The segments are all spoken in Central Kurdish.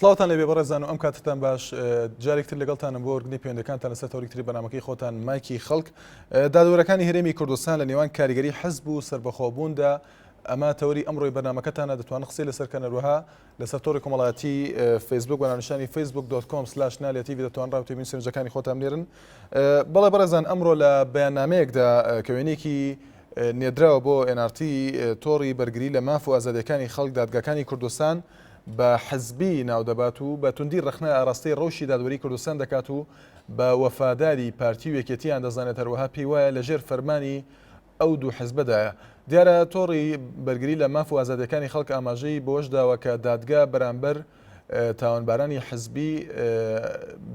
سڵاوتان لێبێ بەڕێزان و ئەم کاتتان باش جارێک تر لەگەڵتانم بۆ وەرگرتنی پەیوەندەکانتان لەسەر تەوەری تری بەرنامەکەی خۆتان مایکی خەڵک دادوەرەکانی هەرێمی کوردستان لە نێوان کاریگەری حزب و سەربەخۆبووندا ئەمە تەوەری ئەمڕۆی بەرنامەکەتانە دەتوانن قسەی لەسەر کەن هەروەها لەسەر تۆڕی کۆمەڵایەتی فەیسبوک بە ناونیشانی Facebook dot com slash نالیا تیڤی دەتوانن ڕای و تێبینی سەرنجەکانی خۆتان بنێرن بەڵێ بەڕێزان ئەمڕۆ لە بەیاننامەیەکدا کە وێنەیەکی نێردراوە بۆ NRT تۆڕی بەرگری لە ماف و ئازادیەکانی خەڵک دادگاکانی کوردستان بە حزبی ناودەبات و بە توندی ڕەخنە ئاراستەی ڕەوشی دادوەری کوردستان دەکات و بە وەفاداری پارتی و یەکێتیان دەزانێت هەروەها پێی وایە لەژێر فەرمانی ئەو دوو حزبەدایە. دیارە تۆڕی بەرگری لە ماف و ئازادیەکانی خەڵک ئاماژەی بەوەش داوە کە دادگا بەرامبەر تاوانبارانی حزبی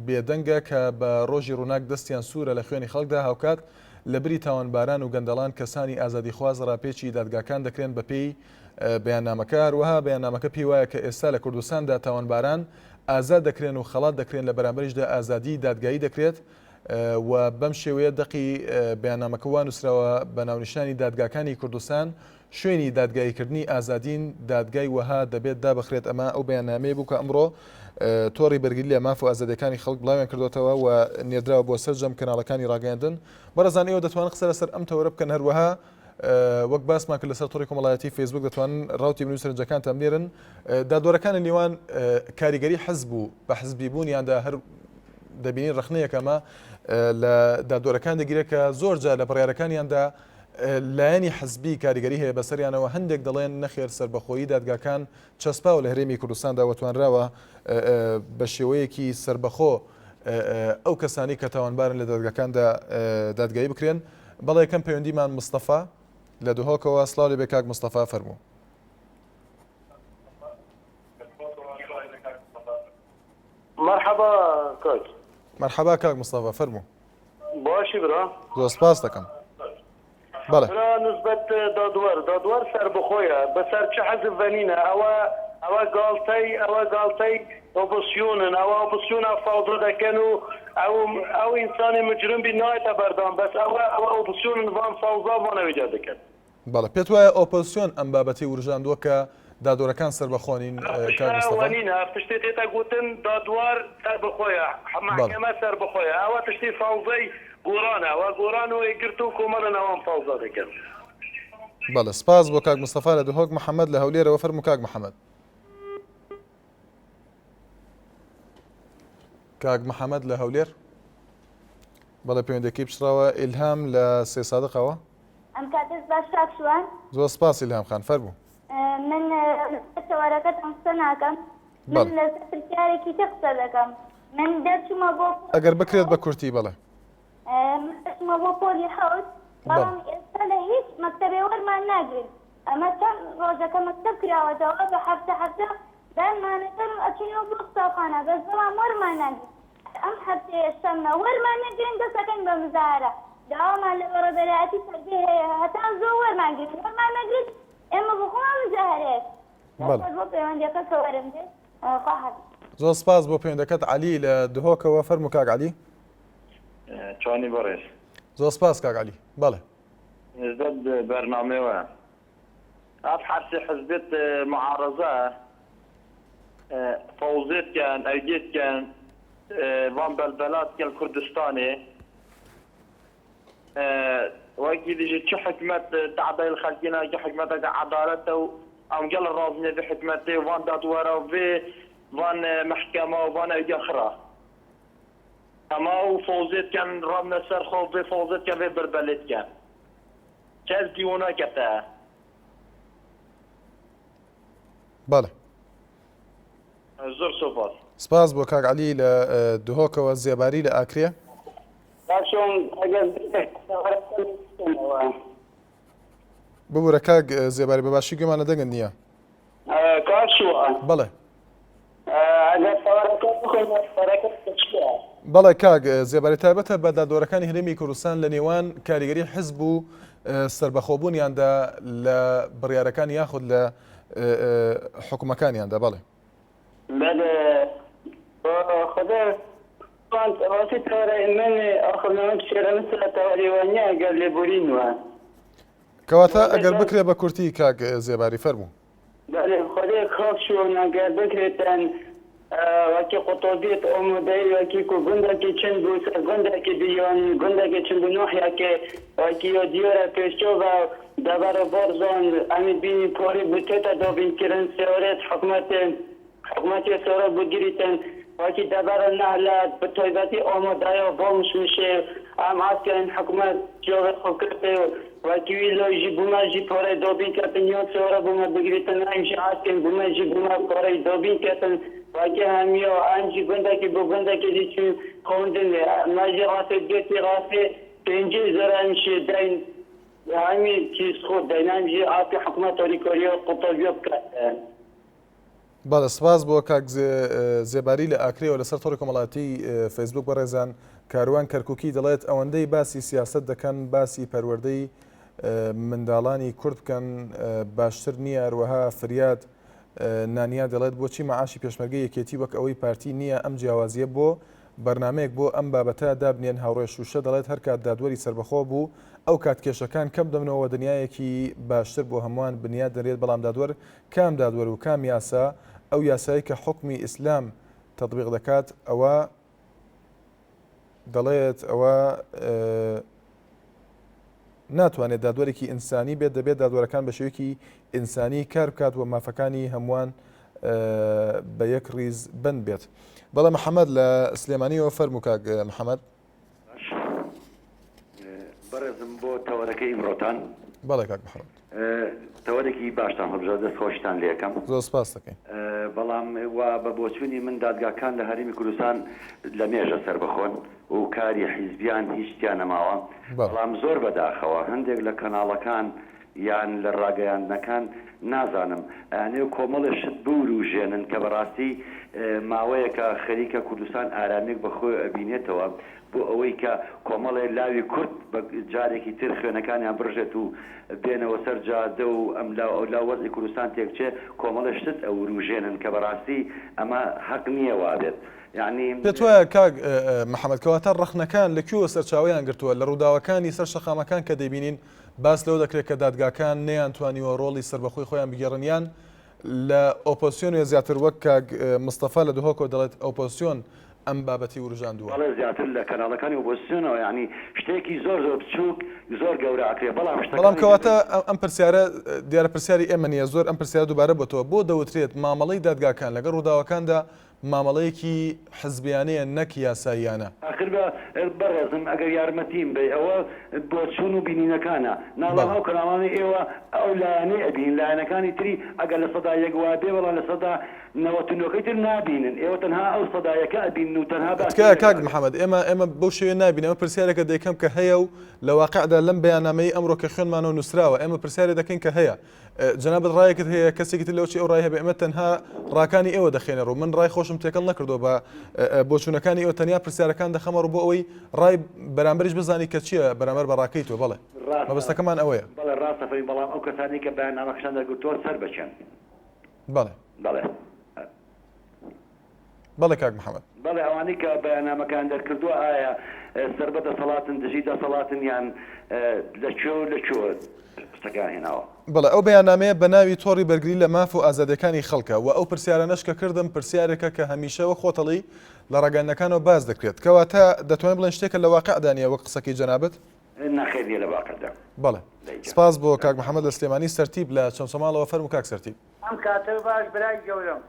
بێدەنگە کە بە ڕۆژی ڕووناک دەستیان سوورە لە خوێنی خەڵکدا هاوکات لەبری تاوانباران و گەندەڵان کەسانی ئازادیخواز ڕاپێچی دادگاکان دەکرێن بەپێی بەیاننامەکە. هەروەها بەیاننامەکە پێی وایە کە ئێستا لە کوردستاندا تاوانباران ئازاد دەکرێن و خەڵات دەکرێن لە بەرامبەریشدا ئازادیی دادگایی دەکرێت و بەم شێوەیە دەقی بەیاننامەکە وا نووسراوە بە ناونیشانی دادگاکانی کوردستان شوێنی دادگاییکردنی ئازادین، دادگای وەها دەبێت دابخرێت ئەمە ئەو بەیاننامەیە بوو کە ئەمڕۆ تۆڕی بەرگری لە ماف و ئازادیەکانی خەڵک بڵاویان کردوێتەوە و نێردراوە بۆ سەرجەم کەناڵەکانی ڕاگەیاندن. بەڕێزان ئێوە دەتوانن قسە لەسەر ئەم تەوەرە بکەن هەروەها وەک باسمان کرد لەسەر تۆڕی کۆمەڵایەتی فەیسبوک دەتوانن ڕاوتی بن و سەرنجەکانتان بنێرن دادوەرەکان لە نێوان کاریگەری حزب و بە حزبی بوونیاندا هەر دەبینین ڕەخنەیەک ئەمە لە دادوەرەکان دەگیرێت کە زۆر جار لە بڕیارەکانیاندا لایەنی حزبی کاریگەری هەیە بەسەریانەوە هەندێک دەڵێن نەخێر سەربەخۆیی دادگاکان چەسپاوە لە هەرێمی کوردستاندا و توانراوە بە شێوەیەکی سەربەخۆ ئەو کەسانی کە تاوانبارن لە دادگاکاندا دادگایی بکرێن. بەڵێ یەکەم پەیوەندیمان مستەفا لە دهۆکەوە سڵاو لێبێ کاک مستەفا فەرموو. مەرحەبا کاک. مەرحەبا کاک مستەفا فەرموو. باشی برا. زۆر سپاس دەکەم. بەڵێ. برا نسبەت دادوەر دادوەر سەربەخۆیە بەسەر چ حزب ڤەنینە ئەوە ئەوە گاڵتەی ئەوە گاڵتەی ئۆپۆسیۆنن ئەوە ئۆپۆسیۆنە فەوزە دەکەن و ئەو ئەو ئینسانی مجرم بی نایەتە بەردان بەس ئەوە ئەوە ئۆپۆسیۆنن ڤان فەوزا ڤان ئەویجا دەکەن. بەڵێ پێت وایە ئۆپۆزسیۆن ئەم بابەتەی وروژاندووە کە دادوەرەکان سەربەخۆ نین ئەف کاک تشتە مستەفا؟ وەنینە ئەف تشتێ تێتە گوتن دادوار سەربەخۆیە بەڵێ. مەحکەمە سەربەخۆیە ئەوە تشتی فەوزەی گۆڕانە ئەوە گۆڕان و یەکگرتوو و کۆمەڵن ئەوان فەوزە دەکەن. بەڵێ سپاس بۆ کاک مستەفا لە دهۆک محەمەد لە هەولێرەوە فەرموو کاک محەمەد. کاک محەمەد لە هەولێر بەڵێ پەیوەندەکەی پچڕاوە ئیلهام لە سێسادقەوە. ئەم کاتەت باش کاک شوان. زۆر سپاس ئیلهام خان فەرموو. من لەسەر تەوەرەکەتان قسە ناکەم من لەسەر پرسیارێکی تر قسە دەکەم من دەرچوومە بۆ ئەگەر بکرێت بە کورتی بەڵێ. من دەرچوومە بۆ پۆلی حەوت بەڵام ئێستا لە هیچ مەکتەبێ وەرمان ناگرن ئەمە چەند ڕۆژەکە مەکتەب کراوەتەوە بە هەفتە هەفتە دانمانەکەن و ئەچینەوە بۆ قوتابخانە بەس بەڵام وەرمان ناگرن ئەم هەفتەیە شەممە وەرمان نەگرن دەست ئەکەین بە مزاهەرە داوامان لە بەڕێبەرایەتی تەربیە هەیە هەتا زوو وەرمان گرن وەرمان نەگرن ئێمە بۆ خۆمان مزاهەرەیەک بەڵێ. بۆ پەیوەندیەکە کە وەرم گرت خوا حافیز. زۆر سپاس بۆ پەیوەندەکەت عەلی لە دهۆکەوە فەرموو کاک عەلی. چۆنی بەڕێز؟ زۆر سپاس کاک عەلی بەڵێ. نسبەت بەرنامەوە ئەف حەرسی حزبێت معارەزە فەوزێت کەن ئەوگێت کەن ڤان بەلبەلات کەن کوردستانێ وەکی دیژی چ حکومەت تەعدای خەلکی ناکە حکومەتەکە عەدالەتە و ئەم گەل ڕازنێ بێ حکومەتێ و ڤان دادوەرە و ڤێ ڤان مەحکەمە و ڤان ئەوگە خرا ئەما و فەوزێت کەن ڕابنە سەر خۆ ڤێ فەوزێت کەن ڤێ بربەلێت کەن کەس دیوانە کەتە. بەڵێ. زۆر سوپاس. سپاس بۆ کاک عەلی لە دهۆکەوە زێباری لە ئاکرێ. باشم ئەگەر ببورە کاک زێباری بە باشی گوێمان لە دەنگت نییە. کاک شوان. بەڵێ. ئەگەر تەوەرەکە بخوێنەوە تەوەرەکە چییە؟ بەڵێ کاک زێباری تایبەتە بە دادوەرەکانی هەرێمی کوردستان لە نێوان کاریگەری حزب و سەربەخۆبوونیاندا لە بڕیارەکان یاخود لە حکومەکانیاندا بەڵێ. بەلێ خودێ ڕاستی تەوەرەی من ئاخر من شێرە مثل تەوەری وانیە گەر لێبورین وە. کەواتە ئەگەر بکرێ بە کورتی کاک زێباری فەرموو. بەلێ خودێ کاک شوان ئەگەر بکرێتن. وەکی قوتابیت ئامادەیی وەکی کو گوندەکی چن بوو سەر گوندەکی دی یان گوندەکی چن بوو ناحیەکێ وەکی یا دیارە پێشچاوە دەڤەرە بارزان ئەمی بینین پارەی بو تێتە دابین کرن سیارەت حکومەتێ حکومەتێ سارا بو گریتن وەکی دەڤەرە نەهلە بە تایبەتی ئامادەیا بامشمشێ ئەم عەسکەرên حکومەت جاوێ خو کرتێ وەکی وی لای ژی بومە ژی پارەی دابین کەتن یان سیارە بومە بگریتن ئەم ژی عەسکەرên بومە ژی بومە پارەی دابین کەتن وەکی هەمیا ئەم ژی گوندەکی بۆ گوندەکی ژی چوین خوندنێ مە ژی ڕاسێ گرتی ڕاسێ پێنجی زۆر ئەم ژی دەین هەمی چیز خود دەین ئەم ژی عەسکە حکومەت هاریکاریە قوتابیە بکەتن. بەڵێ سپاس بۆ کاک زێباری لە ئاکرێەوە لەسەر تۆڕی کۆمەڵاتی فەیسبوک بەڕێزان کاروان کەرکوکی دەڵێت ئەوەندەی باسی سیاست دەکەن باسی پەروەردەی منداڵانی کورد بکەن باشتر نییە هەروەها فریاد نانیا دەڵێت بۆچی معاشی پێشمەرگە یەکێتی وەک ئەوەی پارتی نییە ئەم جیاوازیە بۆ بەرنامەیەک بۆ ئەم بابەتە دابنێن هاوڕێ شوشە دەڵێت هەرکات دادوەری سەربەخۆ بوو ئەو کات کێشەکان کەم دەبنەوە دنیایەکی باشتر بۆ هەمووان بنیات دەنرێت بەڵام دادوەر کام دادوەر و کام یاسا، ئەو یاسایەی کە حوکمی ئیسلام تەتبیق دەکات ئەوە دەڵێت ئەوە ناتوانێت دادوەرێکی ئینسانی بێت دەبێت دادوەرەکان بە شێوەیەکی ئینسانی کار بکات و مافەکانی هەمووان بە یەک ڕیز بند بێت. بەڵێ محەممەد لە سلێمانیەوە فەرموو کاک محەممەد. باش بەڕێزم بۆ تەوەرەکەی ئیمڕۆتان. بەڵێ کاک محمد. تەوەرێکی باشتان هەڵبژارد دەست خۆشیتان لێ ئەکەم. زۆر سپاست دەکەین. بەڵام وا بە بۆچوونی من دادگاکان لە هەرێمی کوردستان لە مێژە سەربەخۆن و کاری حیزبیان هیچ تیا نەماوە بەڵام زۆر بەداخەوە هەندێک لە کەناڵەکان یان لە ڕاگەیاندنەکان نازانم ئەیانەوێ کۆمەڵێ شت بوروژێنن کە بەڕاستی ماوەیەکە خەریکە کوردستان ئارامیەک بە خۆی ئەبینێتەوە بۆ ئەوەی کە کۆمەڵێ لاوی کورد بە جارێکی تر خوێنەکانیان بڕژێت و بێنەوە سەر جادە و ئەملا و ئەولا وەزعی کوردستان تێکچێ کۆمەڵێ شتت ئەوروژێنن کە بەڕاستی ئەمە هەق نیە وابێت یانی. پێت وایە کاک محەمەد کەواتە ڕەخنەکان لە کوێوە سەرچاوەیان گرتووە لە ڕووداوەکانی سەر شەقامەکان کە دەیبینین باس لەوە دەکرێت کە دادگاکان نەیانتوانیوە ڕۆڵی سەربەخۆی خۆیان بگێڕن یان لە ئۆپۆزسیۆن وێ زیاتر وەک کاک مستەفا لە دهۆکەوە دەڵێت ئۆپۆزسیۆن ئەم بابەتی وروژاندووە. بەڵێ زیاتر لە کەناڵەکانی ئۆپۆزسیۆنەوە یانی شتێکی زۆر زۆر بچووک زۆر گەورە ئەکرێ بەڵام بەڵام شتەکانی کەواتە ئەم پرسیارە دیارە پرسیاری ئێمە نییە زۆر ئەم پرسیارە دووبارە بۆتەوە بۆ دەوترێت مامەڵەی دادگاکان لەگەڵ ڕووداوەکاندا مامەڵەیەکی حزبیانەیە نەک یاساییانە. ئاخر بە بەڕێزم ئەگەر یارمەتیم بەی ئەوە بۆچوون و بینینەکانە ناڵێم بەڵێ. ئەو کەناڵانەی ئێوە ئەو لایەنەی ئەبینن لایەنەکانی تری ئەگەر 1% وابێ بەڵام لەسەدا نەوەت و نۆکەی تر نابینن ئێوە تەنها ئەو سەدا یەکە ئەبینن و تەنها باسی تکایە ئێوە کاک ئەکەن. محمد ئێمە ئێمە بەو شێوەیە نابینین ئەمە پرسیارێکە دەیکەم کە هەیە و لە واقعدا لەم بەیاننامەیەی ئەمڕۆ کە خوێندمانەوە نووسراوە ئێمە پرسیارێ دەکەین کە هەیە جەنابت ڕایەکت هەیە کەسێکی تر لەوچی ئەو ڕای هەبێ ئێمە تەنها ڕاکانی ئێوە دەخێنە ڕوو من ڕای خۆشم تێکەڵ نەکردووە بە بۆچوونەکانی ئێوە تەنیا پرسیارەکان دەخەمە ڕوو بۆ ئەوەی ڕای بەرامبەریش بزانی کە چییە بەرامبەر بە ڕاکەی تۆ بەڵێ ڕاستە مەبەستەکەمان ئەوەیە. بەڵێ ڕاستە فەرمی بەڵام ئەو کەسانەی کە بەیاننامەکەشان دەرگرتووە سەر بە کێن؟ بەڵێ. بەڵێ. بەڵێ کاک محەمەد. بەڵێ ئەوانەی کە بەیاننامەکەیان دەرکردووە ئایا سەر بە دەسەڵاتن دژی دەسەڵاتن یان لە کوێ و لە کوێوە قسەکەیان هێناوە؟ بەڵێ ئەو بەیاننامەیە بە ناوی تۆڕی بەرگری لە ماف و ئازادیەکانی خەڵکە و ئەو پرسیارانەش کە کردم پرسیارێکە کە هەمیشە وەک خۆت ئەڵێی لە ڕاگەیاندنەکانەوە باس دەکرێت کەواتە دەتوانین بڵێین شتێکە لە واقعدا نیە وەک قسەکەی جەنابت؟ نەخێر نیە لە واقعدا. بەڵێ سپاس بۆ کاک محەمەد لە سلێمانی سەرتیپ لە چەمچەماڵەوە فەرموو کاک سەرتیپ. ئەم کاتەو باش برای گەورەم.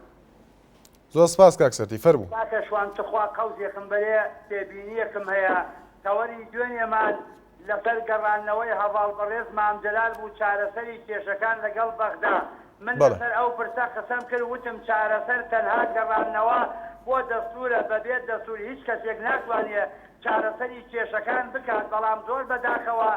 زۆر سپاس کاک سەرتی فەرموو. کاکە شوان تخوا قەوزێکم بەرێ تێبینیەکم هەیە تەوەری دوێنێمان لەسەر گەڕاندنەوەی هەڤاڵ بەڕێز مام جەلال بوو چارەسەری کێشەکان لەگەڵ بەغدا من بەڵێ. لەسەر ئەو پرسە قسەم کرد وتم چارەسەر تەنها گەڕاندنەوە بۆ دەستورە بەبێ دەستور هیچ کەسێک ناتوانێ چارەسەری کێشەکان بکات بەڵام زۆر بەداخەوە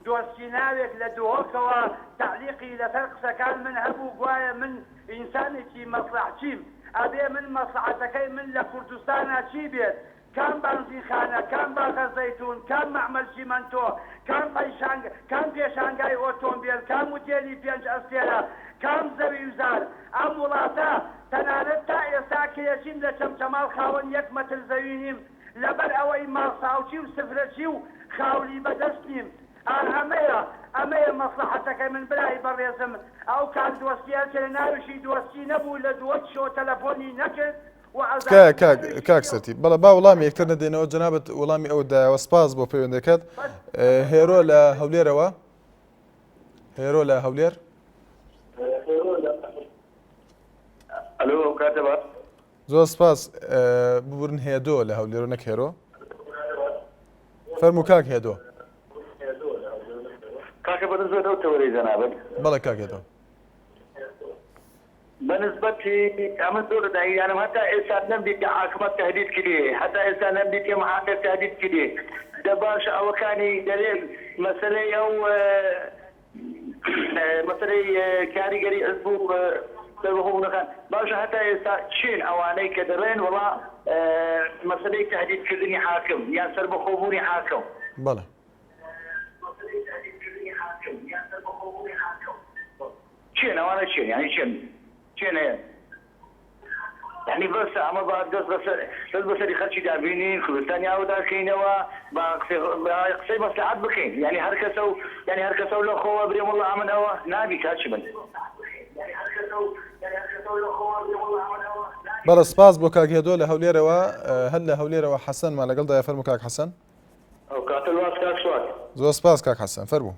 دۆستی ناوێک لە دهۆکەوە تەعلیقی لەسەر قسەکان من هەبوو گوایە من ئینسانێکی مەسلەحچیم ئەبێ من مەسلەحەتەکەی من لە کوردستانا چی بێت کام بانزینخانە کام باخە زەیتون کام مەعمەل چیمەنتۆ کام پەیشانگ کام پێشانگای ئۆتۆمبێل کام وتێلی پێنج ئەستێرە کام زەویوزار ئەم وڵاتە تەنانەت تا ئێستا کرێچیم لە چەمچەماڵ خاوەن یەک مەتر زەوی نیم لەبەر ئەوەی ماڵساوچی و سفرەچی و خاولی بەدەست نیم. ئا ئەمەیە، ئەمەیە مەسڵەحەتەکەی من برای بەڕێزم. ئەو کاک دۆستی هەرچەنە ناویشی دۆستی نەبوو لە دووەکیشەوە تەلەفۆنی نەکرد. تکایە کاک کاک سەرتیپ بەڵێ با وڵامی یەکتر نەدەینەوە جەنابت وڵامی ئەوت دایەوە سپاس بۆ پەیوەندەکەت هێرۆ لە هەولێرەوە هێرۆ لە هەولێر ئەلۆ کاتە باش زۆر سپاس ببورن هێدۆ لە هەولێرۆ نەک هێرۆ فەرموو کاک هێدۆ کاکە بەنسبەت ئەو تەوەرەی جەنابت بەڵێ کاک هێدۆ بەنسبەتی ئەمن زۆر دایانم هەتا ئێستا نەمدیتە حاکمە تهدید کرێ هەتا ئێستا نەمدیتێ محاکە تهدید کرێ دە باشە ئەوەکانی دەرێ مەسەلەی ئەو مەسەلەی کاریگەری حزب و سەربەخۆبوونەکان باشە هەتا ئێستا چین ئەوانەی کە دەڵێن وەڵا مەسەلەی تهدید کردنی حاکم یان سەربەخۆبوونی حاکم. بەڵێ. مەسەلەی تهدید کردنی حاکم یان سەربەخۆبوونی حاکم. کێن ئەوانە کێن یانی کێن کێن هەیە یانی بەسە ئەمە با دەست بەسەر دەست بەسەری خەلکی دابینین کوردستانی ئاوەدانکەینەوە با قسەی قسەی مەسلەحەت بکەین یانی هەر کەسە و یانی هەر کەسە و لە خۆوە برێم وەڵا ئەمن ئەوە نابی کاکی من. بەڵێ سپاس بۆ کاک هێدۆ لە هەولێرەوە هەر لە هەولێرەوە حەسەنمان لەگەڵدایە فەرموو کاک حەسەن. ئەوکاتە باش کاک شوان. زۆر سپاس کاک حەسەن فەرموو.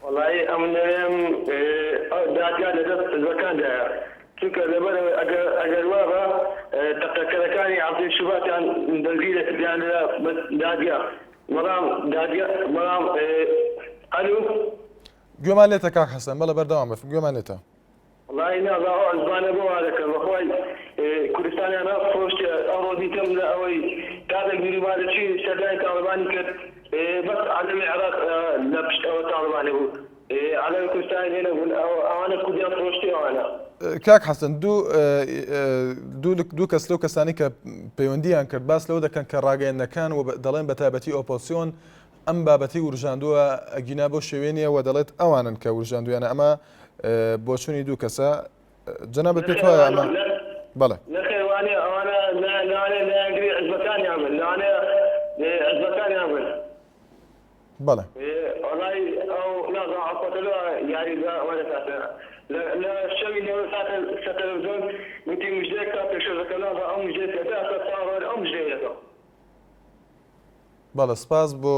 وەڵایی ئەمن دەرێم دادگا لە دەست حزبەکاندایە چونکە لەبەر ئەوەی ئەگەر ئەگەر وابا تەقەکەرەکانی حەفتەی شوباتیان دەستگیر دەکردیان لە دادگا بەڵام دادگا بەڵام ئەلو. گوێمان لێتە کاک حەسەن بەڵێ بەردەوام بە گوێمان لێتە. وەڵایی نا با ئەو عزبانە بۆ وا دەکەن بەخوای کوردستانیان ڕاست فرۆشتیە ئەمڕۆ دیتم لە ئەوەی کاتێک نوری مالکی سەردانی تاڵەبانی کرد بەس عەلەمی عێراق لە پشت ئەوە تاڵەبانی بوو عەلەمی کوردستانی لێ نەبوون ئەوانە کوردیان فرۆشتی ئەوانە. کاک حەسەن دوو دوو دوو کەس لەو کەسانی کە پەیوەندیان کرد باس لەوە دەکەن کە ڕاگەیەندنەکان و دەڵێن بە تایبەتی ئۆپۆزسیۆن ئەم بابەتەی وروژاندووە ئەگینا بەو شێوەیە نییە و دەڵێت ئەوانن کە وروژاندویانە ئەمە بۆچوونی دوو کەسە جەنابت پێت وایە ئەمە بەڵێ. نەخێر وانیە ئەوانە لەوانەیە لایەنگری حزبەکانیان بن لەوانەیە حزبەکانیان بن. بەڵێ. وەڵای ئەو نازانم عەفوەتەلۆ یاری بە ئەوە دەکات لە شەوی نەورۆز هاتە سەر تەلەفزیۆن گوتی مژدەیەکتان پێشکەش دەکەم نازانم ئەو مژدەیە چیە تا ئێستا چاوەڕوانی ئەو مژدەیە دەکەم. بەڵێ سپاس بۆ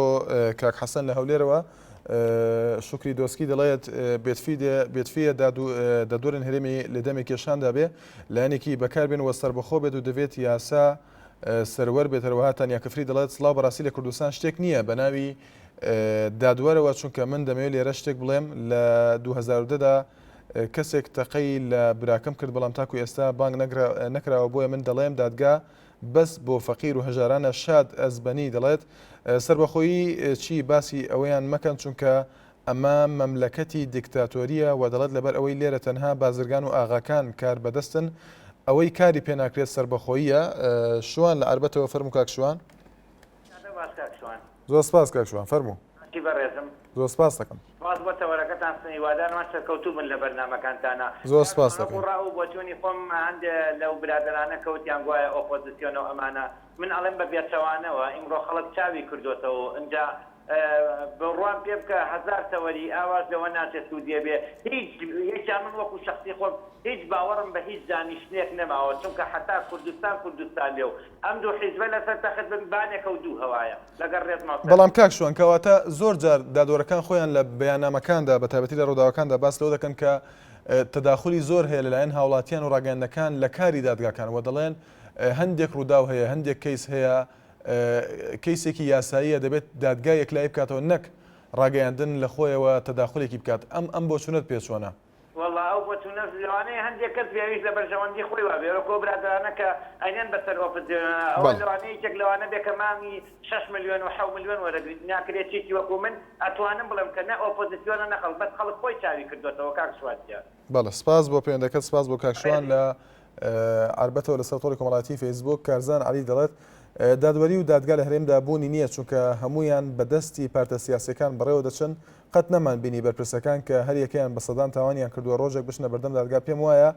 کاک حەسەن لە هەولێرەوە. شوکری دۆسکی دەڵێت بێتفیە دادوەرن هەرێمی لە دەمێک کێشاندا بێ لایەنێکی بەکاربێن وە سەربەخۆ بێت و دەبێت یاسا سەروەر بێت هەروەها تانیا کفری دەڵێت سڵاو بەڕاستی لە کوردستان شتێک نییە بە ناوی دادوەرەوە چونکە من دەمەوێت لێرە شتێک بڵێم لە 2010 دا کەسێک تەقەی لە براکەم کرد بەڵام تاکو ئێستا بانگ نەکراوە بۆیە من دەڵێم دادگا بەس بۆ فەقیر و هەژارانە شاد ئەزبەنی دەڵێت سەربەخۆیی چی باسی ئەوەیان مەکەن چونکە ئەمە مەملەکەتی دیکتاتۆریە وە دەڵێت لەبەر ئەوەی لێرە تەنها بازرگان و ئاغاکان کار بەدەستن ئەوەی کاری پێناکرێت سەربەخۆییە شوان لە عەربەتەوە فەرموو کاک شوان. زۆر سپاس کاک شوان فەرموو. باشی بەڕێزم. زۆر سپاست دەکەم. سپاس بۆ تەوەرەکەتان هیوادارم هەر سەرکەوتوو بن لە بەرنامەکانتانا. زۆر سپاست دەکەم. وەکو ڕا و بۆچوونی خۆم هەندێ لەو برادەرانە کە وتیان گوایە ئۆپۆزسیۆنە و ئەمانە من ئەڵێم بە پێچەوانەوە ئیمڕۆ خەڵک چاوی کردۆتەوە و ئنجا بڕوام پێ بکە هەزار تەوەری ئاواش لەوە ناچێ سوودیە بێ هیچ یەکیان من وەکو شەخسی خۆم هیچ باوەڕم بە هیچ دانیشتنێک نەماوە چونکە حەتا کوردستان کوردستان بێ و ئەم دوو حیزبە لەسەر تەخت بن بانێکە و دوو هەوایە. لەگەڵ ڕێزمەوە سەر. بەڵام کاک شوان کەواتە زۆر جار دادوەرەکان خۆیان لە بەیاننامەکاندا بە تایبەتی لە ڕووداوەکاندا باس لەوە دەکەن کە تەداخولی زۆر هەیە لەلایەن هاوڵاتیان و ڕاگەیاندنەکان لە کاری دادگاکان و دەڵێن هەندێک ڕووداو هەیە هەندێک کەیس هەیە کەیسێکی یاساییە دەبێت دادگا یەکلایی بکاتەوە نەک ڕاگەیاندن لە خۆیەوە تەداخولێکی بکات ئەم ئەم بۆچوونەت پێ چۆنە؟ وەڵا ئەو بۆچوونەش لەوانەیە هەندێک کەس بێ ئەویش لە بەرژەوەندی خۆی وابێ وەک ئەو برادەرانە کە ئەنێن بەسەر ئۆپزیۆنە ئەوە بەڵێ. لەوانەیە یەکێک لەوانە بێ کە مانگی شەش ملیۆن و حەو ملیۆن وەرەگریت ناکرێ چیکی وەکوو من ئەتوانم بڵێم کە نە ئۆپۆزیسیۆنە نە خەڵک بەس خەڵک خۆی چاوی کردۆتەوە کاک شوان گیان. بەڵێ سپاس بۆ پەیوەندەکەت سپاس بۆ کاک شوان لە عەربەتەوە لەسەر تۆڕی کۆمەڵایەتی فەیسبووک کارزان عەلی دەڵێت دادوەری و دادگا لە هەرێمدا بوونی نییە چونکە هەموویان بەدەستی پارتە سیاسیەکان بەڕێوە دەچن قەت نەمان بینی بەرپرسەکان کە هەریەکەیان بە سەدان تاوانیان کردووە ڕۆژێک بچنە بەردەم دادگا پێم وایە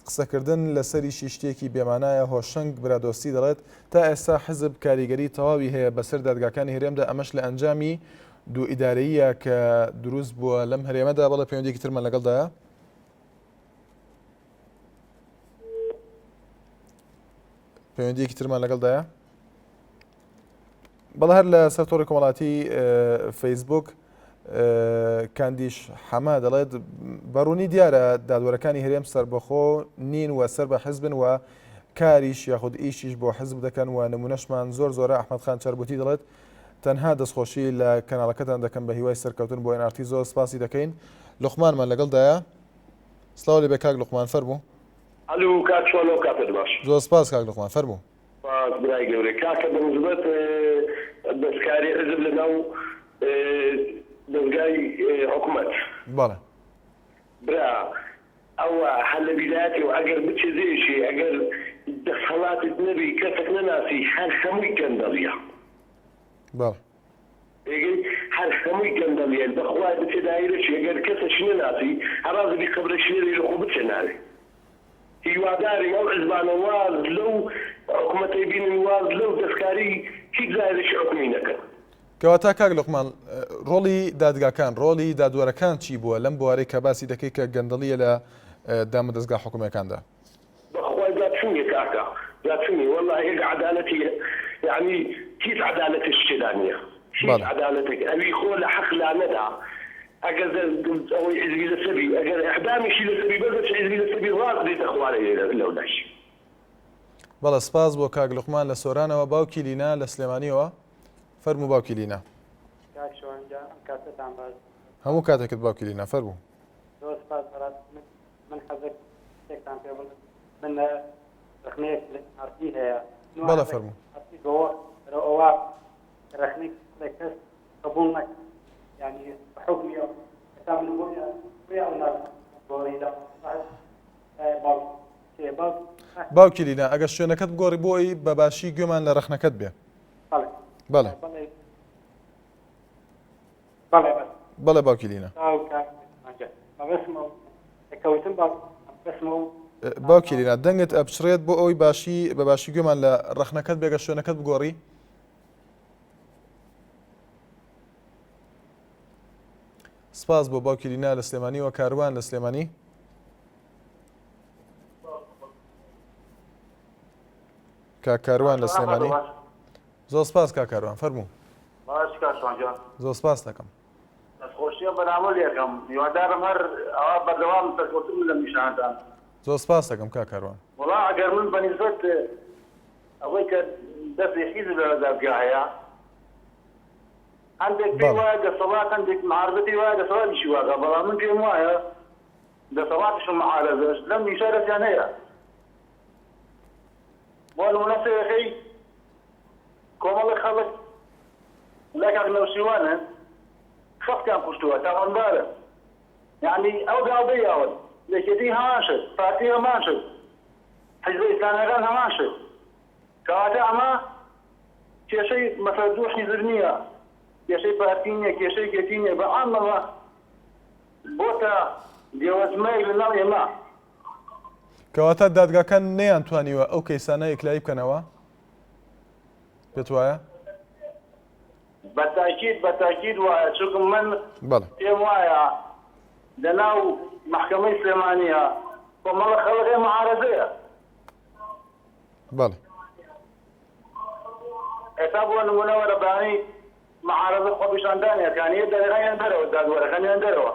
قسەکردن لەسەریشی شتێکی بێمانایە هۆشەنگ برادۆستی دەڵێت تا ئێستا حزب کاریگەری تەواوی هەیە بەسەر دادگاکانی هەرێمدا ئەمەش لە ئەنجامی دوو ئیدارەییە کە دروست بووە لەم هەرێمەدا بەڵێ پەیوەندیەکی ترمان لەگەڵدایە. پەیوەندیەکی ترمان لەگەڵدایە بەڵێ هەر لە سەر تۆڕی کۆمەڵاتی فەیسبوک کاندیش حەمە دەڵێت بەڕوونی دیارە دادوەرەکانی هەرێم سەربەخۆ نین و سەر بە حزبن و کاریش یاخود ئیشیش بۆ حزب دەکەن و نمونەشمان زۆر زۆرە ئەحمەد خان چەربوتی دەڵێت تەنها دەستخۆشی لە کەناڵەکەتان دەکەم بە هیوای سەرکەوتن بۆ NRT زۆر سپاسی دەکەین لوقمانمان لەگەڵدایە سڵاو لێ بێ کاک لوقمان فەرموو ئەلو کاک شوان ئەو کاتەت باش. زۆر سپاس کاک لوقمان فەرموو. سپاس برای گەورە. کاکە بە نسبەت دەستکاری حزب لە ناو دەزگای حکومەت. بەڵێ. برا ئەوە هەر لە بیدایەتەوە ئەگەر بچێ جێیەکی ئەگەر دەسەڵاتت نەبی کەسەک نەناسی هەر هەمووی گەندەڵیە. بەڵێ. تێگەی هەر هەمووی گەندەڵیە بەخوای بچێ دایرەکی ئەگەر کەسەکی نەناسی هەر ڕازی بی قەبرەکی نەبی لەخۆ بچێ ناوێ. هیوادارین ئەو حزبانە واز لەو حکومەتەی بینن واز لەو دەستکاری هیچ لایەنێکی حکومی نەکەن. کەواتە کاک لوقمان ڕۆڵی دادگاکان ڕۆڵی دادوەرەکان چی بووە لەم بوارەی کە باسی دەکەی کە گەندەڵیە لە دامودەزگا حکومیەکاندا؟ بەخوای جا چونیە کاکە جا چونی وەڵا یەک عەدالەتی یەعنی هیچ عەدالەتێکی تێدا نیە هیچ عەدالەتێک ئەوی خۆ لە حەق لا نەدا ئەگەر ئەوەی حیزبی لەسەر بی ئەگەر ئیعدامیشی لەسەر بی بەس دەچێ حیزبی لەسەر بی ڕاست دێتە خوارێ لەولای. بەڵێ سپاس بۆ کاک لوقمان لە سۆرانەوە باوکی لینا لە سلێمانیەوە فەرموو باوکی لینا. کاک شوان گیان ئەم کاتەتان باش. هەموو کاتێکت باوکی لینا فەرموو. زۆر سپاس بەڕاست من من حەزەکەم شتێکتان پێ بڵێم من ڕەخنەیەک لە پارتی هەیە بەڵێ فەرموو. پارتی بەوە بەرەو ئەوە ڕەخنەی کۆمەڵێک کەس قبوڵ نەکەن یعنی بە حوکمی ئەو هەتا من بۆیە بۆیە ئەو ناکۆکی گۆڕی لە باوکی لینا ئەگەر شوێنەکەت بگۆڕی بۆ ئەوی بە باشی گوێمان لە ڕەخنەکەت بێ بەڵێ بەڵێ باوکی لینا باوکی لینا دەنگت ئەپچڕێت بۆ ئەوی باشی بە باشی گوێمان لە ڕەخنەکەت بێگە شوێنەکەت بگۆڕی سپاس بۆ باوکی لینا لە سلێمانی و کاروان لە سلێمانی. کاک کاروان لە سلێمانی زۆر سپاس کاک کاروان فەرموو. زۆر سپاس دەکەم. دەستخۆشیە بەرامە لێکەم هیوادارم هەر ئەوە بەردەوام سەرکەوتن لە نیشانتان. زۆر سپاس دەکەم کاک کاروان. وەڵا ئەگەر من بەنیسبەت ئەوەی کە دەستی حیزب لە دادگا هەیە هەندێک پێی وایە دەسەڵات هەندێک معارزە پێی وایە دەسەڵاتیشی واکا بەڵام من پێم وایە دەسەڵاتیش و معارزەش لەم نیشە دەستیان هەیە بۆ نمونە سەیرەکەی کۆمەڵی خەڵک لە کاک نەوشیروانن خەڵکیان کوشتووە تاوانبارن یعنی ئەو داودە یاون یەکێتی هەمان شت پارتی هەمان شت حیزبە ئیسلامیەکان هەمان شت کەواتە ئەمە کێشەی مەسەلە دوو حیزب نییە کێشەی پارتی نییە کێشەی یەکێتی نییە بە عام ئەمە بۆتە دێوەزمەیەک لە ناو ئێمە. کەواتە دادگاکان نەیانتوانیوە ئەو کەیسانە یەکلایی بکەنەوە؟ پێت وایە؟ بە تاکید بە تاکید وایە چونکە من پێم وایە لە ناو مەحکەمەی سلێمانیە کۆمەڵە خەڵک هەیە معارەزەیە. بەڵێ. ئێستا بۆ نمونە وەرە بەیانی معارەزە خۆپیشاندانیەکان یە دەرەکانیان دەرەوە دادوەرەکانیان دەرەوە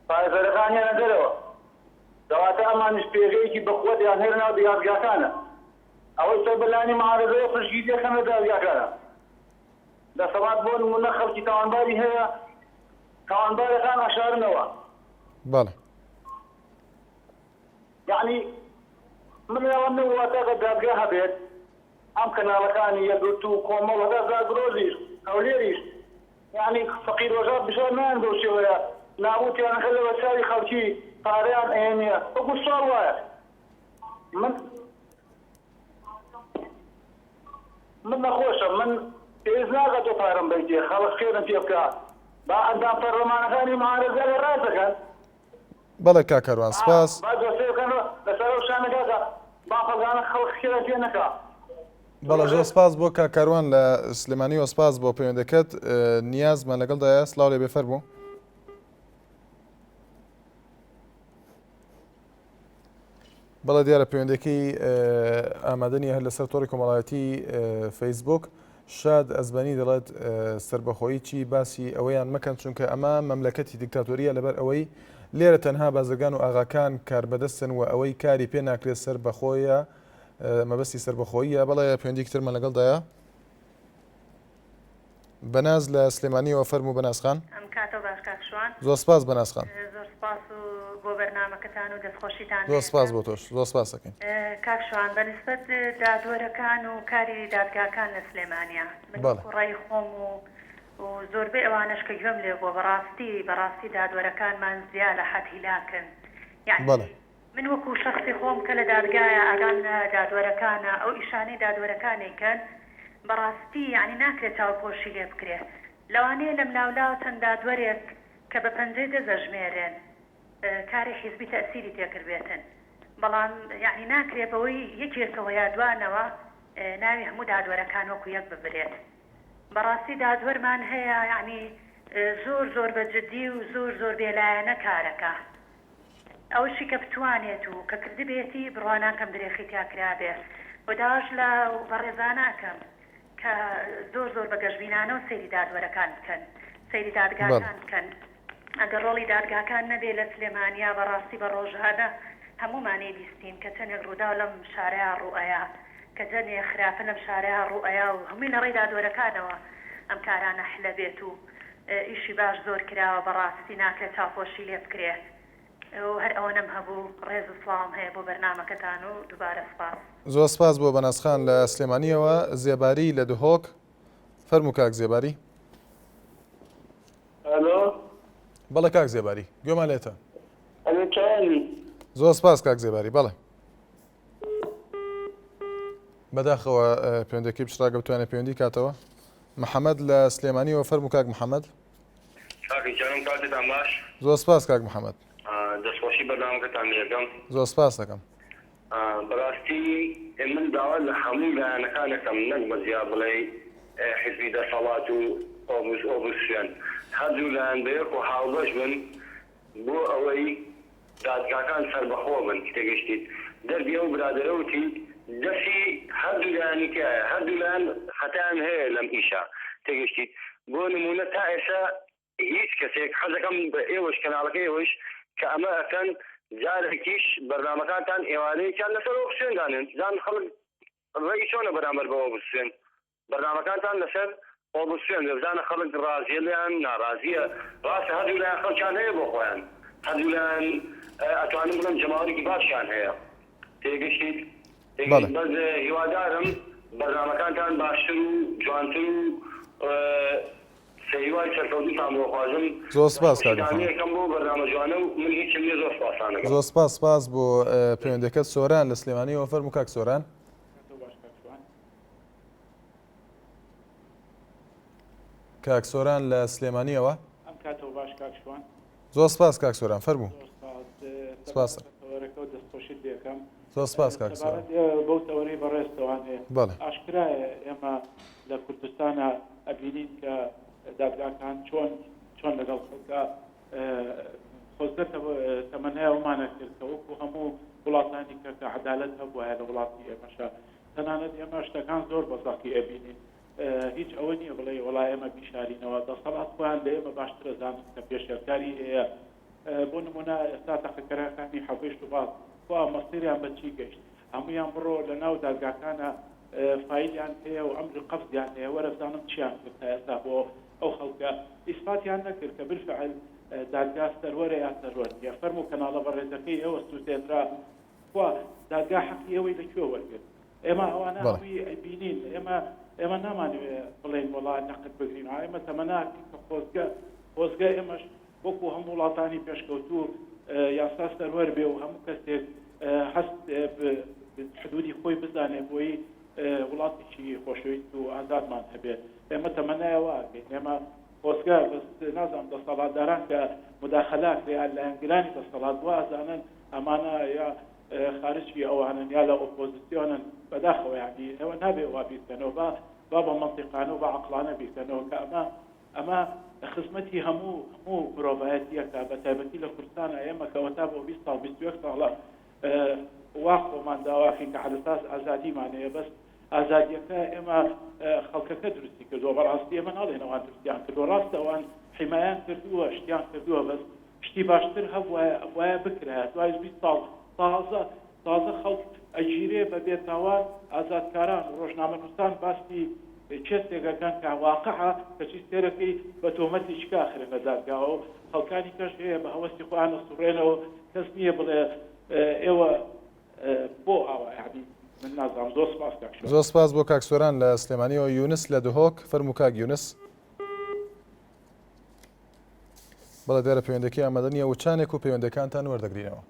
پارێزەرەکانیان دەرەوە کەواتە ئەمانیش پێگەیەکی بەقوەتیان هەیە لەناو دادگاکانە ئەوەی سەر بە لایەنی معارەزەیە پشتگیری دەکەن لە دادگاکانە دەسەڵات بۆ نمونە خەڵکی تاوانباری هەیە تاوانبارەکان ئەشارنەوە. بەڵێ. یەعنی من لەوە لەو وڵاتە گەر دادگا هەبێت ئەم کەناڵەکانی یەکگرتوو و کۆمەڵ هەتا زاگرۆزیش هەولێریش یەعنی فەقیر وەژار بژار نایەن بەو شێوەیە نابوتیان ئەکەن لەبەر چاوی خەڵکی پارەیان ئەیەنێ وەکو سواڵ وایە من من نەخۆشم من پێویست ناکات تۆ پارەم بەیتێ خەڵک خێرم پێ بکا با ئەندام پەرلەمانەکانی معارەزە لە ڕاست دەکەن. بەڵێ کاک کاروان سپاس. با دۆسێ بکەن لەسەر ئەو شانە کاکە با خەڵکانە خەڵک خێرم پێ نەکا. بەڵێ زۆر سپاس بۆ کاک کاروان لە سلێمانیەوە سپاس بۆ پەیوەندەکەت نیازمان لەگەڵدایە سڵاو لێ بێ فەرموو. بەڵێ دیارە پەیوەندەکەی ئامادە نیە هەر لەسەر تۆڕی کۆمەڵایەتی فەیسبوک شاد ئەزبەنی دەڵێت سربەخۆیی چی باسی ئەوەیان مەکەن چونکە ئەمە مەملەکەتی دیکتاتۆریە لەبەر ئەوەی لێرە تەنها بازرگان و ئاغاکان کاربەدەستن و ئەوەی کاری پێ ناکرێت سەر بەخۆیە مەبەستی سربەخۆییە بەڵێ پەیوەندیکی ترمان لەگەڵدایە بەناز لە سلێمانیەوە فەرموو بەناز خان. ئەم کاتەو باش کاک شوان. زۆر سپاس بەناز خان. زۆر سپاس و بۆ بەرنامەکەتان و دەستخۆشیتان زۆر سپاس بۆ تۆش زۆر سپاس ئەکەین. کاک شوان بە نسبەت دادوەرەکان و کاری دادگاکان لە سلێمانیا من وەکو ڕای خۆم و و زۆربەی ئەوانەش کە گوێم لێ بووە بەڕاستی بەڕاستی دادوەرەکانمان زیا لە حەد هیلاکن یەعنی من وەکو شەخسی خۆم کە لە دادگایە ئاگام لە دادوەرەکانە ئەو ئیشانەی دادوەرەکان ئەیکەن بەڕاستی یەعنی ناکرێ چاوپۆشی لێ بکرێ لەوانەیە لەملاولاوە چەند دادوەرێک کە بە پەنجەی دەست ئەژمێرێن کاری حیزبی تەئسیری تێکردبێتن بەڵام یەعنی ناکرێ بەوەی یەکێکەوە یا دوانەوە ناوی هەموو دادوەرەکان وەکو یەک ببرێت بەڕاستی دادوەرمان هەیە یەعنی زۆر زۆر بە جدی و زۆر زۆر بێلایەنە کارەکا ئەوەشی کە بتوانێت و کە کردبێتی بڕوا ناکەم درێخی تیا کرابێ و داواش لە بەڕێزانە ئەکەم کە زۆر زۆر بە گەشبینانەوە سەیری دادوەرەکان بکەن سەیری دادگاکان بکەن ئەگەر ڕۆڵی دادگاکان نەبێ لە سلێمانیا بەڕاستی بە ڕۆژانە هەموومان ئەیبیستین کە چەنێک ڕووداو لەم شارەیا ڕوو ئەیا کە جەنێ خراپە لەم شارەیا ڕوو ئەیا و هەمووی لە ڕێی دادوەرەکانەوە ئەم کارانە حلە بێت و ئیشی باش زۆر کراوە بەڕاستی ناکرێ چاوپۆشی لێ بکرێ و هەر ئەوەنەم هەبوو ڕێز و سڵاوم هەیە بۆ بەرنامەکەتان و دووبارە سپاس. زۆر سپاس بۆ بەناز خان لە سلێمانیەوە. زێباری لە دهۆک فەرموو کاک زێباری. ئەلۆ. بەڵێ کاک زێباری گوێمان لێتە. ئەلۆ چاوانی. زۆر سپاس کاک زێباری بەڵێ. بەداخەوە پەیوەندەکەی پچڕاگە بتوانێت پەیوەندی کاتەوە. محەمەد لە سلێمانیەوە فەرموو کاک محەمەد. کاکە گیانم کاتتان باش. زۆر سپاس کاک محەمەد. دەستخۆشی بەرنامەکەتان لێ ئەکەم. زۆر سپاس دەکەم. بەراستی من داوا لە هەموو لایەنەکان ئەکەم نەک بە جیا بڵێی حیزبی دەسەڵات و ئۆپۆزسیۆن هەردوو لایەن بەیەک و هاوبەش بن بۆ ئەوەی دادگاکان سەربەخۆ بن تێگەشتیت دەردی ئەو برادەرە وتی دەسی هەردوو لایەنی تیایە هەردوو لایەن خەتایان هەیە لەم ئیشە تێگەشتیت بۆ نمونە تا ئێستا هیچ کەسێک حەزەکەم بە ئێوەش کەناڵەکەی ئێوەش کە ئەمە ئەکەن جارێکیش بەرنامەکانتان ئێوارەیەکیان لەسەر ئۆپسیۆن دانێن زان خەڵک ڕێی چۆنە بەرامبەر بە ئۆپسیۆن بەرنامەکانتان لەسەر ئۆپۆزسیۆن بێ بزانە خەڵک ڕازیە لێیان ناڕازیە ڕاستە هەردوو لایان خەڵکیان هەیە بۆ خۆیان هەردوو لایان ئەتوانم بڵێم جەماوەرێکی باشیان هەیە تێگەشتیت بەڵێ. بەس هیوادارم بەرنامەکانتان باشتر و جوانتر و هیوای سەرکەوتنتان بۆ خوازم زۆر سپاس کاک دەستخۆشیتان محەمەد. لێ ئەکەم بۆ بەرنامە جوانە و من هیچم نیە زۆر سپاستان ئەکەم. زۆر سپاس سپاس بۆ پەیوەندیەکەت سۆران لە سلێمانیەوە فەرموو کاک سۆران. کاتەو باش کاک شوان. کاک سۆران لە سلێمانیەوە. ئەم کاتەوە باش کاک شوان. زۆر سپاس کاک سۆران فەرموو. زۆر سپاس. سپاس. سەبارەت بە تەوەرەکەوە دەستخۆشیت لێکەم. زۆر سپاس کاک سۆران. سەبارەت بەو تەوەرەی بەڕێزتەوانێ بەڵێ. ئاشکرایە ئێمە لە کوردستانا ئەبینین کە دادگاکان چۆن چۆن لەگەڵ خەڵکا خۆزگە تەمەنای ئەومان ئەکرد کە وەکو هەموو وڵاتانی کە کە عەدالەت هەبوایە لە وڵاتی ئێمەشا تەنانەت ئێمە شتەکان زۆر بە زەقی ئەبینین هیچ ئەوە نییە بڵێ وەڵا ئێمە بیشارینەوە دەسەڵات خۆیان لە ئێمە باشترە زانن کە پێشێلکاری هەیە بۆ نمونە ئێستا تەقەکەرەکانی حەڤەی شوبات خوا مەسیریان بە چی گەشت هەموویان بڕۆ لە ناو دادگاکانە فایلیان هەیە و ئەمری قەبزیان هەیە وەرە بزانم چیان کرد تا ئێستا بۆ ئەو خەڵکە ئیسپاتیان نەکرد کە بالفعل دادگا سەروەرە یا سەروەر نییە فەرموو کەناڵە بەڕێزەکەی ئێوە سووتێنرا خوا دادگا حەقی ئێوەی لە کوێ وەرگرت ئێمە ئەوانە هەمووی بینین ئێمە ئێمە نامانەوێ بڵێین وەڵا نەقد بگرین ئێمە تەمەناکەین کە خۆزگە خۆزگە ئێمەش وەکو هەموو وڵاتانی پێشکەوتوو یاسا سەروەر بێ و هەموو کەسێک هەست حدودی خۆی بزانێ بۆی وڵاتێکی خۆشەویست و ئازادمان هەبێ ئێمە تەمەنای وا ئەکەین ئێمە خۆزگە بەس نازانم دەسەڵاتداران کە مداخلە کرێ یا لایەنگرانی دەسەڵات وا ئەزانن ئەمانە یا خارجی ئەوانن یا لە ئۆپۆزیسیۆنن بەداخەوە یعنی ئێوە نابێ وا بیرکەنەوە با با بە مەنتیقانە و بە عەقڵانە بیرکەنەوە کە ئەمە ئەمە خزمەتی هەموو هەموو مرۆڤایەتیەکە بە تایبەتی لە کوردستانە ئێمە کە ئەوەتا بۆ 20 ساڵ 21 ساڵە. وا خۆمان داواکەین کە عەلەساس ئازادیمان هەیە بەس ئازادیەکە ئێمە خەڵکەکە دروستی کردووە بەڕاستی ئێمە ناڵێن ئەوان دروستیان کردووە ڕاستە ئەوان حیمایان کردووە شتیان کردووە بەس شتی باشتر هەبوایە ئەبوایە بکرایە دوای 20 ساڵ تازە تازە خەڵک ئەگیرێ بە بێتاوان ئازادکاران و ڕۆژنامەنووسان باسی کێسێک ئەکەن کە واقعە کەچی سێرەکەی بە تۆمەتی چکە ئەخرێنە دادگاوە و خەڵکانی کەش هەیە بە هەوەسی خۆیان ئەسوڕێنەوە کەس نییە بڵێ ئێوە بۆ ئاوا یعنی من نازانم زۆر سپاس کاک شۆران. زۆر سپاس بۆ کاک سۆران لە سلێمانیەوە یونس لە دهۆک فەرموو کاک یونس. بەڵێ دیارە پەیوەندەکەی ئامادە نییە وچانێک و پەیوەندەکانتان وەردەگرینەوە.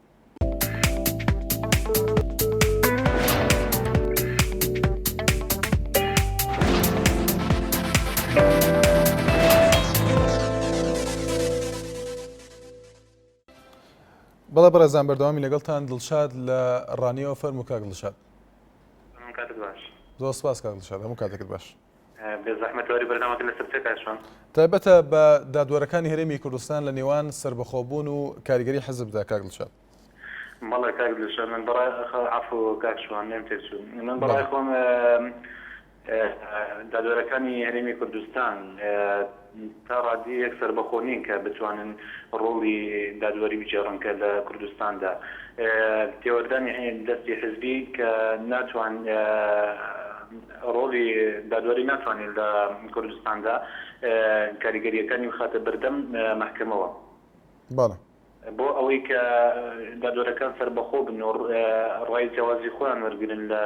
بەڵێ بەڕێزان بەردەوامی لەگەڵتان دڵشاد لە ڕانیەوە فەرموو کاک دڵشاد. کاتت باش. زۆر سپاس کاک دڵشاد هەموو کاتێکت باش. بێ زەحمەت تەوەری بەرنامەکە لەسەر چیە کاک شوان؟ تایبەتە بە دادوەرەکانی هەرێمی کوردستان لە نێوان سەربەخۆبوون و کاریگەری حزبدا کاک دڵشاد. بەڵێ کاک دڵشاد من بەڕای عەفو کاک شوان لێم تێکچوو من بەڕای خۆم دادوەرەکانی هەرێمی کوردستان تا ڕادەیەک سەربەخۆ نین کە بتوانن ڕۆڵی دادوەری بگێڕن کە لە کوردستاندا تێوەردانی دەستی حزبی کە ناتوان ڕۆڵی دادوەری ناتوانێت لە کوردستاندا کاریگەرییەکانی بخاتە بەردەم مەحکەمەوە. بەڵێ. بۆ ئەوەی کە دادوەرەکان سەربەخۆ بن و ڕای جیاوازی خۆیان وەرگرن لە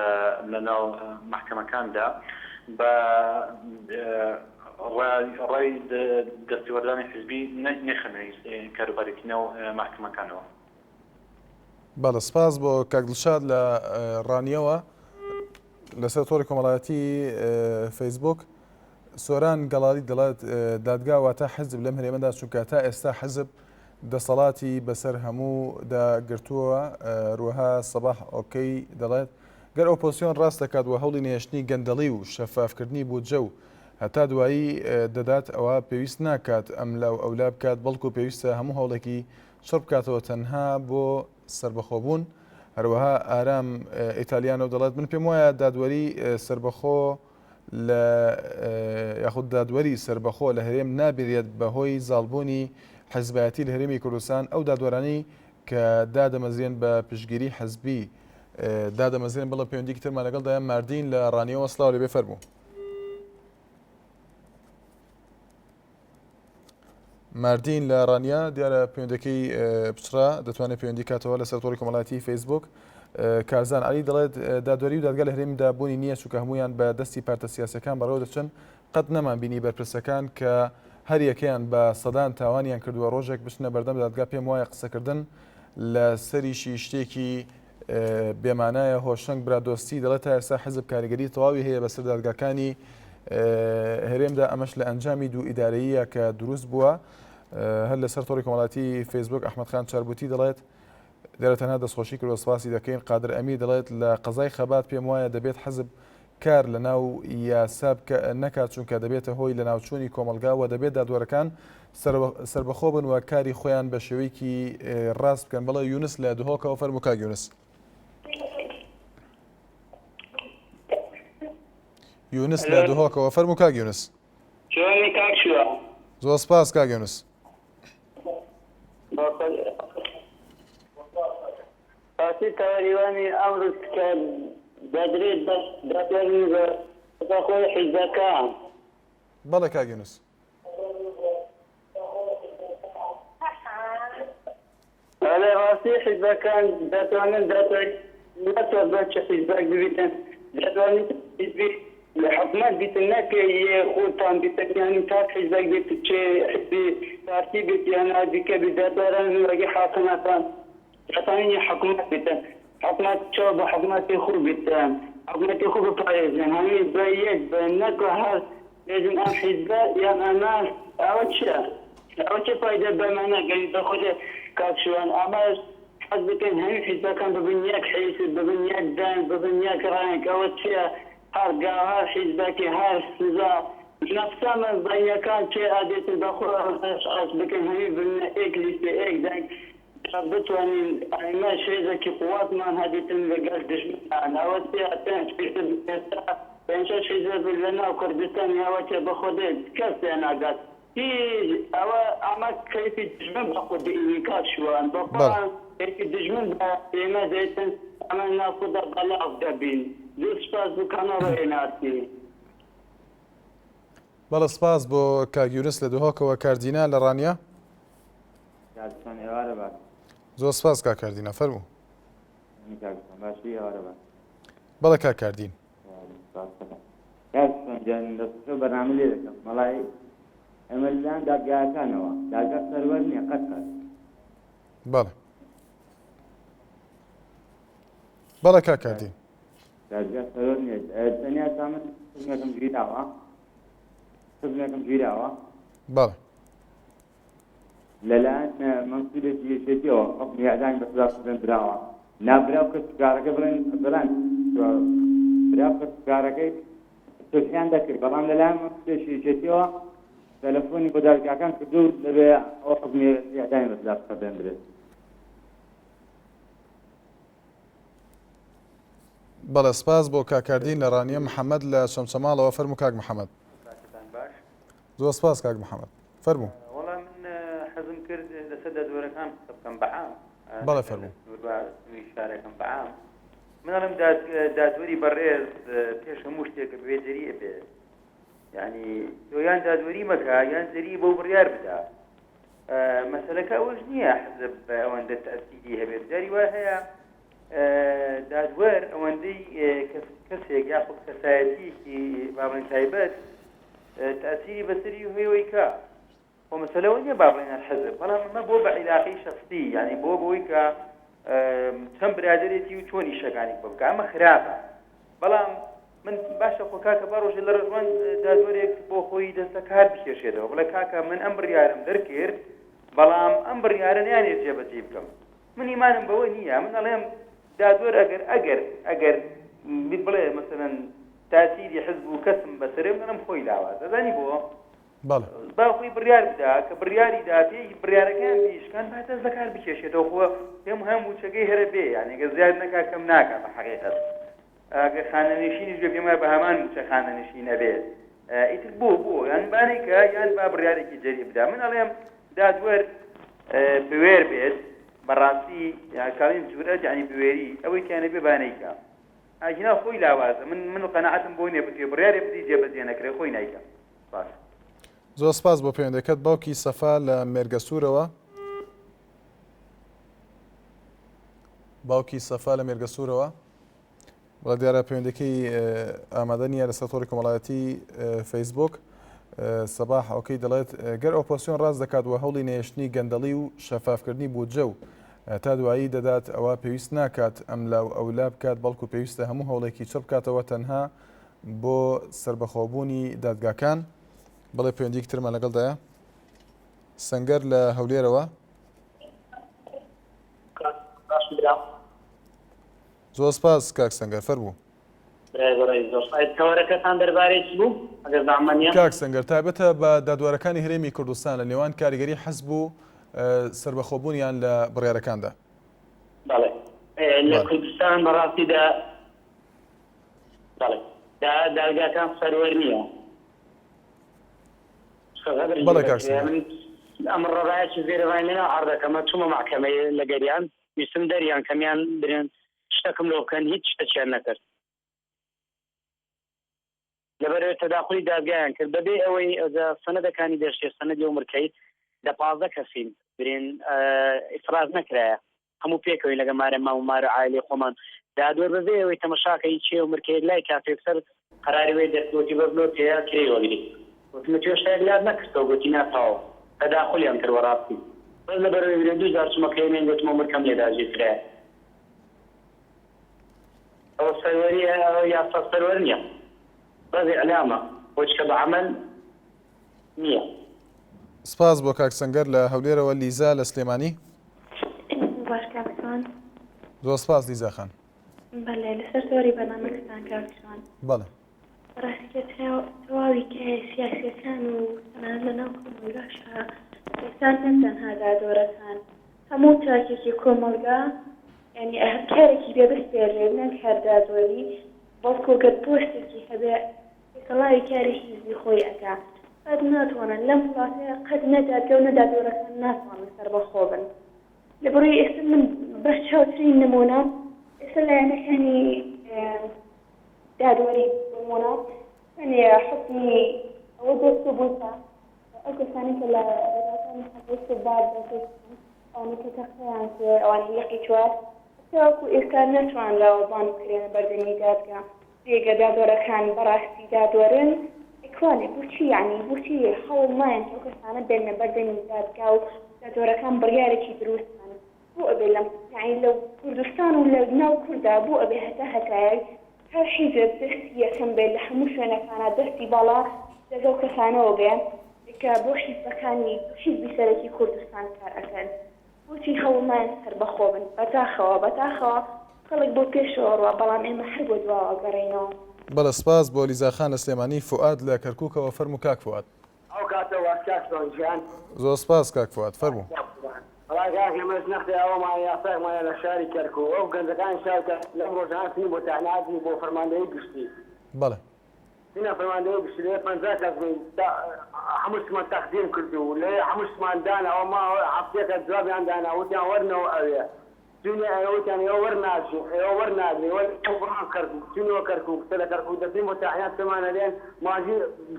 لەناو مەحکەمەکاندا بە ڕای دەستێوەردانی حزبی نەیخەنە کاروبارێکی ناو مەحکەمەکانەوە. بەڵێ سپاس بۆ کاک دڵشاد لە ڕانیەوە لەسەر تۆڕی کۆمەڵایەتی فەیسبوک سۆران گەڵالی دەڵێت دادگا واتە حزب لەم هەرێمەدا چونکە تا ئێستا حزب دەسەڵاتی بەسەر هەموو دا گرتووە روەها سەباح ئۆکەی دەڵێت گەر ئۆپۆسیۆن ڕاست دەکات و هەوڵی نەهێشتنی گەندەڵی و شەفافکردنی بودجە و هەتا دوایی دەدات ئەوە پێویست ناکات ئەملا و ئەولا بکات بەڵکو پێویستە هەموو هەوڵێکی چڕ بکاتەوە تەنها بۆ سەربەخۆبوون. هەروەها ئارام ئیتالیانۆ دەڵێت من پێم وایە دادوەری سەربەخۆ لە یاخود دادوەری سەربەخۆ لە هەرێم نابرێت بەهۆی زاڵبوونی حزبایەتی لە هەرێمی کوردستان ئەو دادوەرانی کە دادەمەزرێن بە پشتگیری حزبی دادەمەزرێن بەڵێ پەیوەندیکی ترمان لەگەڵدایە ماردین لە ڕانیەوە سڵاو لێبێ فەرموو. ماردین لە ڕانیە دیارە پەیوەندەکەی پچڕا دەتوانێت پەیوەندی کاتەوە لەسەر تۆڕی کۆمەڵایەتی فەیسبوک کارزان علی دەڵێت دادوەری و دادگا لە هەرێمدا بوونی نییە چونکە هەمویان بە دەستی پارتە سیاسەکان بەڕێوە دەچن قەت نەمان بینی بەرپرسەکان کە هەریەکەیان بە سەدان تاوانیان کردووە ڕۆژێک بچنە بەردەم دادگا پێم وایە قسەکردن لە سەریشی شتێکی بێمانایە هۆشەنگ برادۆستی دەڵێت تا ئێستا حزب کاریگەری تەواوی هەیە بەسەر دادگاکانی هەرێمدا ئەمەش لە ئەنجامی دوو ئیدارەیە کە دروست بووە هەر لەسەر تۆڕی کۆمەڵاتی فەیسبوک ئەحمد خان چاربوتی دەڵێت دێرە تەنها دەستخۆشی کردو سپاسی دەکەین قادر ئەمیر دەڵێت لە قەزای خەبات پێم وایە دەبێت حزب کار لە ناو یاسا نەکات چونکە دەبێتە هۆی لە ناوچوونی کۆمەڵگا و دەبێت دادوەرەکان سەربەخۆ بن و کاری خۆیان بە شێوەیەکی ڕاست بکەن بەڵێ یونس لە دهۆکەوە فەرموو کاک یونس. یونس لە دهۆکەوە فەرموو کاک یونس. چۆنی کاک شوان؟ زۆر سپاس کاک یونس. پارتی تالیبانی ئەمڕۆ کە دەدرێت بە دادوەری بەخۆی حیزبەکان. بەڵێ کاک یونس. بەڵێ ڕاستی حیزبەکان دەتوانن دادوەری نەتوە بە چ حیزبەک ببیتن دەتوانن حیزبی لە حکومەت بیتن نەک یێ خۆتان بیتن یانی تاک حیزبەک بیت چ حیزبی پارتی بیت یان دیکە بیت دەتوانن وەکی حاکمەکان دەتوانین حکومەت بیتن حکومەت چاو بە حکومەتی خو بیتن حکومەتی خو بپارێزن هەمی بە یەک بن نەک هەر بێژن ئەم حیزبە یان ئەمە ئەوە چیە ئەوە چ فایدە بەمە نەگەین بە خودێ کاک شوان ئەمە حەز بکەین هەمی حیزبەکان ببن یەک حیزب ببن یەک دەنگ ببن یەک ڕەنگ ئەوە چیە هەر گا هەر حیزبەکی هەر سزا نەفسەمە بەینەکان چێ ئەبێتن بە خۆ حەز بکەین هەمی ببنە ئێک لیستێ ئێک دەنگ. بتوانین ئایمەش هێزەکی قواتمان هەبیتن لەگەل دژمنان ئەوە تیا پێنج حیزب ئێستا پێنج شەش حیزب لە ناو کوردستانی ئەوە تیا بەخودێ کەس پێ ناگات هیچ ئەوە ئەمە کەیفی دژمن بە خود دئینین کاک شوان بەخوا کەیفی دژمن بە ئێمە دێتن ئەمە ناو خودا بەلاف دەبین زۆر سوپاس بۆ کەناڵی ئێن ئار تی. بەڵێ سپاس بۆ کاک یونس لە دهۆکەوە کاردینا لە ڕانیە. کاک شوان ئێوارە باش. زۆر سپاس کاک کاردینا فەرموو. کاک شوان باشی ئێوارە باش. بەڵێ کاک کاردین. سپاس دەکەم. کاک شوان گیان دەستخۆشە بەرنامە لێ دەکەم وەڵای ئێمە لەلایەن دادگایەکانەوە دادگا سەروەر نییە قەت قەت. بەڵێ. بەڵێ کاک کاردین. دادگا سەروەر نییە تەنیا تا من خزمێکم گیراوە خزمێکم گیراوە. بەڵێ. لەلایەن مەنسوورێکی یەکێتیەوە حوکمی ئێعدامی بەسەردا سەپێندراوە. نابراو کەسوکارەکەی بڵێن بڵێن برا و کەسوکارەکەی سولحیان دەکرد، بەڵام لەلایەن مەنسوورێکی یەکێتیەوە تەلەفۆنی بۆ دادگاکان کردووە و دەبێ ئەو حوکمی ئێعدامی بەسەردا بسەپێندرێت. بەڵێ سپاس بۆ کاک کاردین لە ڕانیە. محەمەد لە چەمچەماڵەوە فەرموو کاک محەمەد. کاتتان باش. زۆر سپاس کاک محەمەد فەرموو. وەڵا من حەزم کرد لەسەر دادوەرەکان قسە بکەم بە عام. بەڵێ فەرموو. سنوور بە سنووری شارەکەم بە عام. من ئەڵێم دادوەری بەڕێز پێش هەموو شتێک بێ جەری ئەبێ. یعنی تۆ یان دادوەری مەکە یان جەری بۆ بڕیار بدە. مەسەلەکە ئەوەش نییە حزب ئەوەندە تەئسیری هەبێت. جاری وا هەیە دادوەر ئەوەندەی کەسێک یاخود کەسایەتیەکی با بڵێن تایبەت تەئسیری بەسەری هەیەوەی کە خۆ مەسەلەوە نییە با بڵێن هەر حزب، بەڵام ئەمە بۆ بە عیلاقەی شەخسی، یعنی بۆ بەوەی کە چەند برادێتی و چۆن ئیشەکانی بۆ بکە، ئەمە خراپە. بەڵام من باشە خۆ کاکە با ڕۆژێ لە ڕۆژوان دادوەرێک بۆ خۆی دەست لە کار بکێشێتەوە، بڵێ کاکە من ئەم بڕیارم دەرکرد، بەڵام ئەم بڕیارە نیانێ جێبەجێ بکەم. من ئیمانم بەوە نییە. من ئەڵێم دادوەر ئەگەر ئەگەر ئەگەر بڵێ مەسەلەن تاسیری حزب و کەسم بەسەرێ من ئەڵێم خۆی لاوازە. ئەزانی بۆ؟ بەڵێ. با خۆی بڕیار بدا، کە بڕیاری دا پێی بڕیارەکەیان پێی شکان با دەست لەکار بکێشێتەوە. خۆ پێم وایە مووچەکەی هەرە بێ، یانی گەر زیاد نەکا کەم ناکا بە حەقیقەت. ئەگەر خانەنشینیش بێ پێم وایە بە هەمان مووچە خانەنشین ئەبێ. ئیتر بۆ بۆ یان با نەیکا یان با بڕیارێکی جەری بدا. من ئەڵێم دادوەر بوێر بێت بەڕاستی کاڵین جورئەت یعنی بوێری ئەوەی تیانە بێ با نەیکا. ئەگینا خۆی لاوازە. من من قەناعەتم بۆ نییە بتوێ بڕیارێ بدەی جێبەجێ نەکرێ خۆی نایکا. سپاس. زۆر سپاس بۆ پەیوەندەکەت. باوکی سەفا لە مێرگەسوورەوە. باوکی سەفا لە مێرگەسوورەوە. بەڵێ دیارە پەیوەندەکەی ئامادە نییە لەسەر تۆڕی کۆمەڵایەتی فەیسبوک. سەباح ئۆکەی دەڵێت گەر ئۆپۆسیۆن ڕاست دەکات و هەوڵی نەهێشتنی گەندەڵی و شەفافکردنی بودجە و تا دوایی دەدات ئەوە پێویست ناکات ئەملا و ئەولا بکات بەڵکو پێویستە هەموو هەوڵێکی چڕ بکاتەوە تەنها بۆ سربەخۆبوونی دادگاکان. بەڵێ پەیوەندیەکی ترمان لەگەڵدایە سەنگەر لە هەولێرەوە. زۆر سپاس کاک سەنگەر فەرموو. برای بەڕێز زۆر سپاس. تەوەرەکەتان دەربارەی چ بوو ئەگەر زەحمەت نییە؟ کاک سەنگەر تایبەتە بە دادوەرەکانی هەرێمی کوردستان لە نێوان کاریگەری حزب و سەربەخۆبوونیان لە بڕیارەکاندا. بەڵێ لە کوردستان بەڕاستیدا بەڵێ دادگاکان سەروەر نییە. بەڵێ کاک سەنگەر. من ئەمڕۆ ڕایەکی زێرەڤانی لەناو عەڕدەکەمە چوومە مەحکەمەی لە گەریان ویستم دەریان کەم یان برێن شتەکم لۆ بکەن هیچ شتەکیان نەکرد لەبەرئەوەی تەداخولی دادگایان کرد بەبێ ئەوەی ئەوجا سەنەدەکانی دەرچێ سەنەدی ئەو مرکەی دە 15 کەسین برێن ئیفراز نەکرایە هەموو پێکەوەی لەگە مارە مام و مارە عایلەی خۆمان دادوەر بەبێ ئەوەی تەمەشاکەی چێ و مرکەیەک لای کافێکسەر قەراری وەی دەرکرد وتی بەس لۆ تێیا کرێی وەگری وتم تۆ هێشتا یەکلات نەکردتەوە گوتی نا تەواو تەداخولیان کرد وەڕاستی بەس لەبەرئەوەی برێ دوو جار چوومە کەیمێن گوتم ئەو مرکەم لێ داگیر کرایە ئەوە سەروەریە ئەوە یاسا سەروەر نیە بەس ئیعلامە وەچکە بە عەمەل نیە. سپاس بۆ کاک سەنگەر لە هەولێرەوە لیزا لە سلێمانی. باش کاک شوان. زۆر سپاس لیزا خان. بەلێ لەسەر تۆری بەرنامەکەتان کاک شوان. بەڵێ. بەڕاستی کە تەواوی کایە سیاسیەکان و تەنانەت لە ناو کۆمەڵگاشا ئێستا نەک تەنها دادوەرەکان. هەموو تاکێکی کۆمەڵگا یانی هەر کارێکی پێ بسپێررێ نەک هەر دادوەری بەڵکو گەر پۆستێکی هەبێ تێکەڵاوی کاری حیزبی خۆی ئەکا قەت ناتوانن لەم وڵاتەیا قەت نە دادگا و نە دادوەرەکان ناتوانن سەربەخۆ بن لە بڕی ئێستا من بەرچاوترین نمونە ئێستا لایەنەکانی دادوەری نمونە چەندێ حوکمی ئەوە دەرچوو کە ئەو کەسانەی کە لە ڕووداوەکانی حەڤدەی شوبات بەرپرسن، ئەوانەی کە تەقەیان کرد، ئەوانەی لقی چوار، تاوەکو ئێستا نەتوانراوە بانگ بکرێنە بەردەمی دادگا. جێگە دادوەرەکان بەڕاستی دادوەرن؟ ئەی کوانێ بۆچی یەعنی بۆچی هەوڵ نایەن کە ئەو کەسانە بێننە بەردەمی دادگا و دادوەرەکان بڕیارێکی دروست بەن؟ بۆ ئەبێ لەم یەعنی لە کوردستان و لە ناو کوردا بۆ ئەبێ هەتا هەتایە هەر حیزب دەستی یەکەم بێ لە هەموو شوێنەکانا دەستی باڵا لەگەڵ کەسانەوە بێ کە بۆ حیزبەکانی حیزبی سەرەکی کوردستان کار ئەکەن بۆچی هەوڵ نایەن سەربەخۆ بن بەداخەوە بەداخەوە خەڵک بۆ پێشەوە ڕوا بەڵام ئێمە هەر بۆ دواوە گەڕێینەوە. بەڵێ سپاس بۆ لیزا خان لە سلێمانی، فوئاد لە کەرکوکەوە فەرموو کاک فوئاد. ئەو کاتە واش کاک سۆن گیان. زۆر سپاس کاک فوئاد فەرموو. وەڵا کاک ئێمەش نەختێ ئەوەمان یاسایەکمان هەیە لە شاری کەرکوک ئەو گەنجەکانی شاری کەرکوک لەم ڕۆژانە چوین بۆ تەعنیات بۆ فەرماندەیی گشتی. بەڵێ. چوینە فەرماندەیی گشتی لەوێ 50 کەس بووین تا هەموو شتمان تەقدیم کرد و لەوێ هەموو شتمان دانا ئەوە ماوە هەفتەیەکە جوابیان دانا وتیان وەرنەوە ئەوێ چوینە ئەوێ وتیان ئێوە وەرناچین ئێوە وەرناگرین وەرن بڕۆن کەرکوک چوینەوە کەرکوک سە لە کەرکوک دەچین بۆ تاعینات پێمان ئەلێن مانگی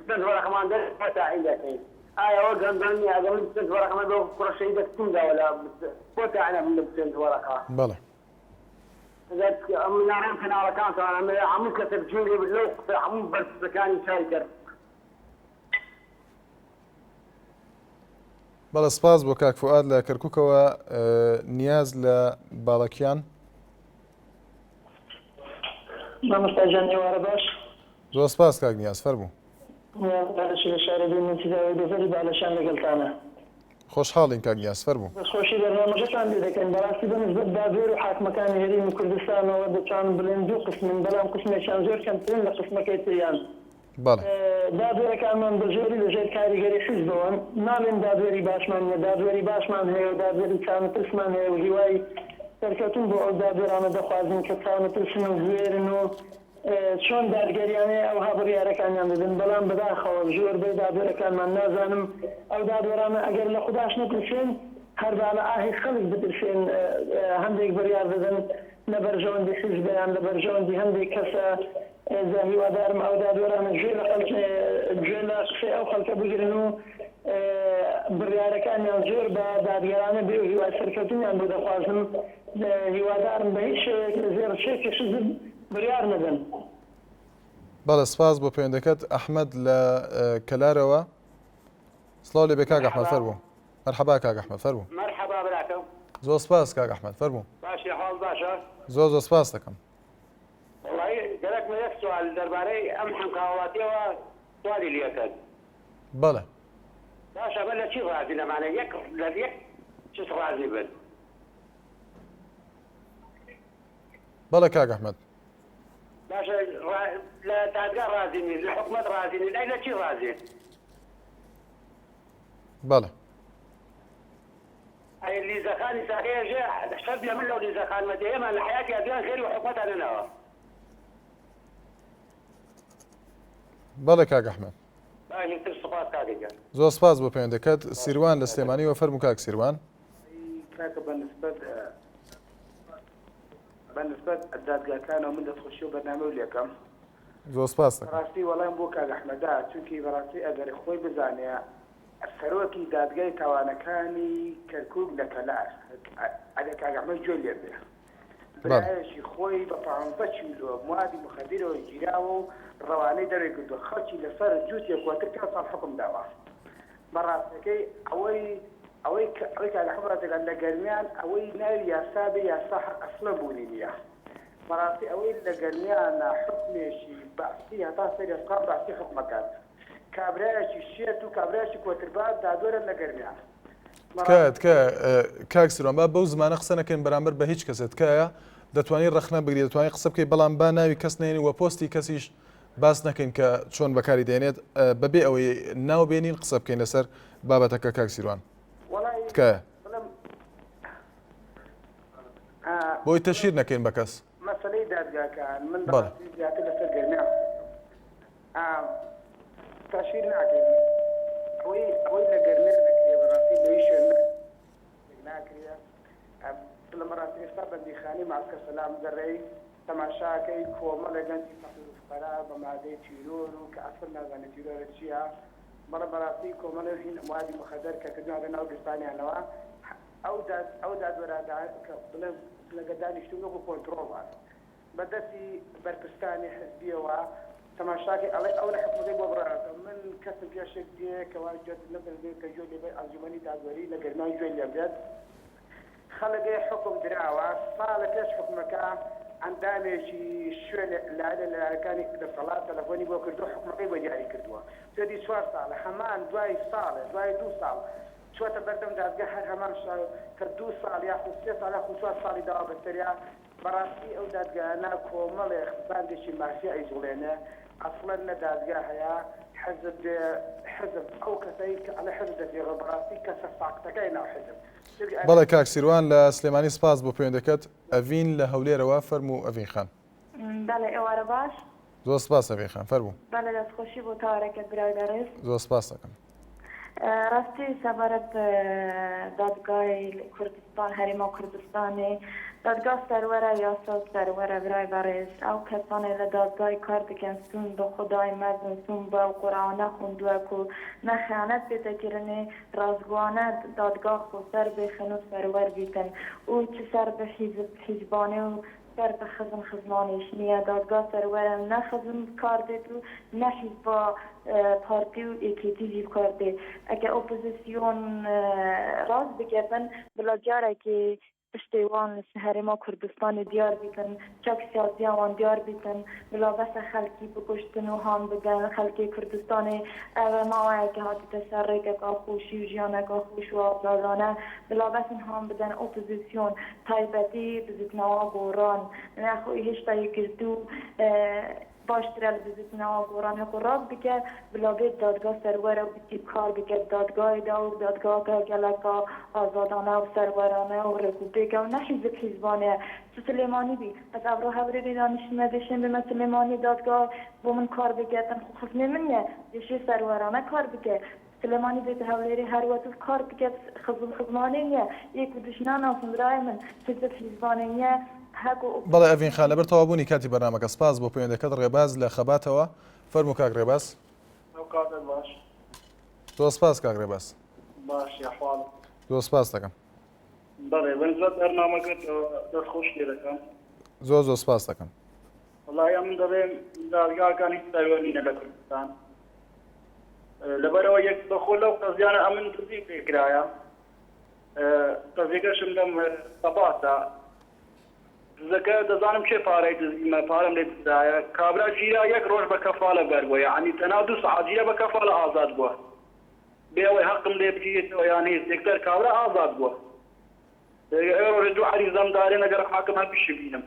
پێنج وەرەقەمان دەر بۆ تاعین دەکەین ئایا ئەوە گەندەڵ نیە ئەگەر من پێنج وەرەقەمە بۆ کوڕە شەهیدەک چیم داوە لە بۆ تاعینات من لە پێنج وەرەقە بەڵێ. ئەم ناڕێم کەناڵەکانتان ئەمەوێ هەموو کەسێک گوێی لێ بێت لەو قسە هەموو بەرپرسەکانی شاری کەرکوک. بەڵێ سپاس بۆ کاک فوئاد لە کەرکوکەوە نیاز لە باڵەکیان. مامۆستا گیان ئێوارە باش. زۆر سپاس کاک نیاز فەرموو. نیاز بالەچی لە شارە دوور نزیکاوەی دەڤەری بالەچان لەگەلتانە. خۆشحاڵین کاک نیاز فەرموو. دەستخۆشی بەرنامەکەتان لێ دەکەین. بەڕاستی بە نسبەت دادوەر و حاکمەکانی هەرێمی کوردستانەوە دەتوانم بڵێم دوو قسمن بەڵام قسمێکیان زۆر کەمترن لە قسمەکەی تریان. بەڵێ. دادوەرەکانمان بە زۆری لە ژێر کاریگەری حیزبەوەن، ناڵێم دادوەری باشمان نیە، دادوەری باشمان هەیە و دادوەری چاونەترسمان هەیە و هیوای سەرکەوتن بۆ ئەو دادوەرانە دەخوازین کە چاونەترسن و بوێرن و چۆن دادگەریانەیە ئەوها بڕیارەکانیان دەدەن، بەڵام بەداخەوە زۆربەی دادوەرەکانمان نازانم ئەو دادوەرانە ئەگەر لە خوداش نەترسێن هەر با لە ئاهی خەڵک بترسێن هەندێک بڕیار دەدەن لە بەرژەوەندی حیزبە یان لە بەرژەوەندی هەندێک کەسە جا هیوادارم ئەو دادوەرانە گوێ لە خەڵک گوێ لە قسەی ئەو خەڵکە بگرن و بڕیارەکانیان زۆر بە دادگەرانە بێ و هیوای سەرکەوتنیان بۆ دەخوازم هیوادارم بە هیچ شێوەیەک لە ژێر ڕچێکی حیزب بڕیار نەدەن. بەڵێ سپاس بۆ پەیوەندەکەت ئەحمەد لە کەلارەوە سڵاو لێ بێ کاک ئەحمەد فەرموو. مەرحەبا کاک ئەحمەد فەرموو. مەرحەبا براکەم. زۆر سپاس کاک ئەحمەد فەرموو. باشی حاڵ باشە؟ زۆر زۆر سپاس دەکەم. وەڵایی گەرەکمە یەک سوال دەربارەی ئەم حەمکە هاوڵاتیەوە سوالی لێکەن. بەڵێ. باشە ئەمە لە چی ڕازین ئەمانە یەک لە یەک چس ڕازی بن. بەڵێ کاک ئەحمەد. باشە لە دادگا ڕازی نین لە حکومەت ڕازی نین ئەی لە چی ڕازین؟ بەڵێ. ئەی لیزە خانی ساکە ێژێ شەرت لە من لەو لیزە خانمە دێ ئێمان لە حەیاتیا دویان خێری وە حکومەتا نەناوە. بەڵێ کاک ئەحمەد. باشی تر سوپاس کاکە گیان. زۆر سپاس بۆ پەیوەندەکەت. سیروان لە سلێمانیوە فەرموو کاک سیروان. کاکە بە نسبەت بە نسبەت دادگاکانەوە من دەستخۆشی و بەرنامە و لێکەم. زۆر سپاست دەکەم. بەڕاستی وەڵام بۆ کاک ئەحمەدە چونکی بەڕاستی ئەگەر خۆی بزانێ سەرۆکی دادگای تاوانەکانی کەرکوک لە کەلار ئەگەر کاک ئەحمەد گوێ لێ بێ برایەکی خۆی بە پانزە کیلۆ موادی موخەدیرەوە گیراوە و ڕەوانەی دەرەوەی کردووە خەڵکی لەسەر جووتێک کۆتر پێنج ساڵ حوکم داوە بەڕاستەکەی ئەوەی ئەوەی ئەوەی کاک ئەحمەد ڕاست دەکات لە گەرمیان ئەوەی ناوی یاسا بێ یاسا هەر ئەسڵەن بوونی نییە بەڕاستی ئەوەی لە گەرمیانە حوکمێکی بەعسی هەتا سەری ئەسقان بەعسی حوکمەکات کابرایەکی شێت و کابرایەکی کۆترباز دادوەرە لە گەرمیان. تکایە تکایە کاک سیروان با بەو زمانە قسە نەکەین بەرامبەر بە هیچ کەسێ تکایە دەتوانی ڕەخنە بگری دەتوانی قسە بکەی بەڵام با ناوی کەس نێنی وە پۆستی کەسیش باس نەکەین کە چۆن بەکاری دێنێت بەبێ ئەوەی ناو بێنین قسە بکەین لەسەر بابەتەکە کاک سیروان تکایە. بۆی تەشهیر نەکەین بە کەس. مەسەلەی دادگاکان من بەڕاستی زیاتر لەسەر گەرمیان قسە دەکەم. تەشهیر ناکەین ئەوەی ئەوەی لە گەرمیان دەکرێ بەڕاستی لە هیچ شوێن ناکرێ. بڵێم بەڕاستی ئێستا بەندیخانەی مەعسکەر سەلام گەڕێی تەماشاکەی کۆمەڵێ گەنجی فەقیر و فوقەرا بە مادەی تیرۆر و کە ئەسڵەن نازانێ تیرۆرە چییە بەڵێ بەڕاستی کۆمەڵێ هین موادی موخەدەر کە کردویانتە ناو گیرفانیانەوە ئەو داد ئەو دادوەرە کە بڵێم لەگە دانیشتوون وەکو کۆنتڕۆڵ وان بە دەستی بەرپرسانی حزبیەوە تەماشاکەی ئەڵێ ئەونە حکومەکەی بۆ بڕاوەتەوە من کەسم پێشێک دێ کەوا گوێت لەم بێ کە گوێ لێ بێ ئەنجومەنی دادوەری لە گەرمیان گوێی لێم بێت خەڵک ئێ حوکم دراوە ساڵە پێش حوکمەکە ئەندامێکی شوێنێ لایەنێ لە لایەنەکانی دەسەڵات تەلەفۆنی بۆ کردووە حوکمەکەی بۆ دیاری کردووە توێتی چوار ساڵە هەمان دوای ساڵێ دوای دوو ساڵ چوەتە بەردەم دادگا هەر هەمان شت کە دوو ساڵ یاخود سێ ساڵ یاخود چوار ساڵی داوە بەسەریا بەڕاستی ئەو دادگایانە کۆمەڵێ باندێکی مافیا ئەیجوڵێنێ ئەسڵەن نە دادگا هەیە حزب بێ حزب ئەو کەسەی کە ئەڵێ حزب دەگرێ بەڕاستی کەسە ساقتەکەی ناو حزب بەڵێ کاک سیروان لە سلێمانی سپاس بۆ پەیوەندەکەت. ئەڤین لە هەولێرەوە فەرموو ئەڤین خان. بەڵێ ئێوارە باش. زۆر سپاس ئەڤین خان فەرموو. بەڵێ دەستخۆشی بۆ تەوارەکەت برای بەڕێز. زۆر سپاست دەکەم. ڕاستی سەبارەت بە دادگای کوردستان هەرێما کوردستانێ دادگا سەروەرە یاسا سەروەرە برای بەڕێز ئەو کەسانەی لە دادگای کار دکەن سوون بە خودای مەزن سوون بەو قورئانە خوندوە کو نە خیانەت بێتە کرنێ ڕاستگۆانە دادگا خۆسەر بێخن و سەروەر بیتن و چ سەر بە حیزب حیزبانێ و سەر بە خزم خزمانیش نیە دادگا سەروەرە نە خزم بکار دێت و نە حیزبا پارتی و یەکێتی ژی بکار دێ ئەگە ئۆپۆزیسیۆن ڕاست بگەپن بلا جارەکێ پشتێ وان لە هەرێما کوردستانێ دیار بیتن، چەک سیاسیا وان دیار بیتن، بلا بەسە خەلکی بکوشتن و هان بدەن خەلکێ کوردستانێ ئەڤ ماوەیەکە هاتیتە سەر رێکەکا خۆشی و ژیانەکا خۆش و ئازادانە بلا بەسن هان بدەن ئۆپۆزیسیۆن تایبەتی بزوتنەوا گۆڕان نەخۆی هێشتا یەکگرتوو باشترە لە بزوتنەوە گۆڕان هەکو ڕاست بکە بلا بێت دادگا سەروەرە و بچی کار بکە دادگای دا و دادگاکە گەلەکا ئازادانە و سەروەرانە و ڕێک و پێکە و نە حیزب حیزبانەیە چ سلێمانی بی بەس ئەڤڕۆ هەورێری دانیشتمە دێشێم بێمە سلێمانی دادگا بۆ من کار بکەتن خو خزمێ من نیە دێشێ سەروەرانە کار بکە سلێمانی بێتە هەولێرێ هەر وەتوف کار بکەت خزم خزمانێ نیە یەک و دوش ناناسن برای من حیزب حیزبانێ نیە هەک و بەڵێ ئەڤین خان لەبەر تەواوبوونی کاتی بەرنامەکە سپاس بۆ پەیوەندەکەت ڕێباز لە خەباتەوە فەرموو کاک ڕێباز. ئەو کاتت باش. زۆر سپاس کاک ڕێباز. باشی ئەحواڵت. زۆر سپاست دەکەم. بەڵێ بەنسبەت بەرنامەکەت دەست خۆش لێ دەکەم. زۆر زۆر سپاست دەکەم. وەڵاهی ئەمن دەڵێم دادگاکان هیچ سەروەر نینە لە کوردستان لەبەرەوە یەک بەخۆ لەو قەزیانە ئەمن دزیم پێ کرایە قەزیەکەشم لەم سەباتە دزەکە دەزانم کێ پارەی دزیمە پارەم لێ دزرایە کابرا گیرا یەک ڕۆژ بە کەفالە بەر بووە یعنی تەنها دوو سەعات گیرا بە کەفالە ئازاد بووە بێ ئەوەی هەقم لێ بگیرێتەوە یان هیچ یەکسەر کابرا ئازاد بووە ئەوێ ڕۆژێ دوو عەریزەم دارێ نەگەر حاکم هەر بشی بینم.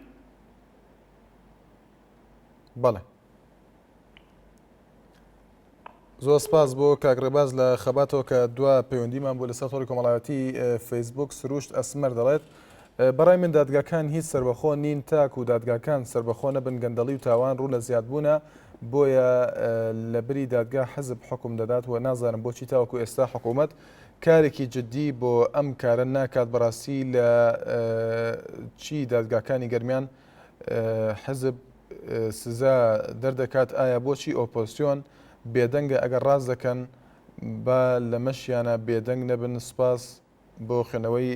بەڵێ زۆر سپاس بۆ کاک ڕێباز لە خەباتەوە کە دوا پەیوەندیمان بوو لەسەر تۆڕی کۆمەڵایەتی فەیسبوک سروشت ئەسمەر دەڵێت بەڕای من دادگاکان هیچ سربەخۆ نین تاک و دادگاکان سربەخۆ نەبن گەندەڵی و تاوان ڕوو لە زیادبوونە بۆیە لە بری دادگا حزب حکوم دەدات و نازانم بۆچی تاوەکو ئێستا حکوومەت کارێکی جدی بۆ ئەم کارە ناکات بەڕاستی لە چی دادگاکانی گەرمیان حزب سزا دەردەکات ئایا بۆچی ئۆپۆسیۆن بێدەنگە ئەگەر ڕاست دەکەن با لەمەشیانە بێدەنگ نەبن سپاس بۆ خوێندنەوەی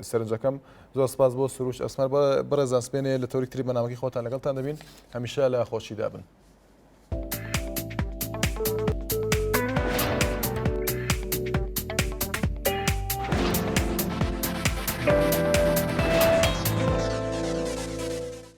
سەرنجەکەم زۆر سپاس بۆ سروش ئەسمەر بەڕێزان سپێنێ لە تەوریک تری بەنامەکەی خۆتان لەگەڵتان دەبین هەمیشە لە خۆشیدا بن.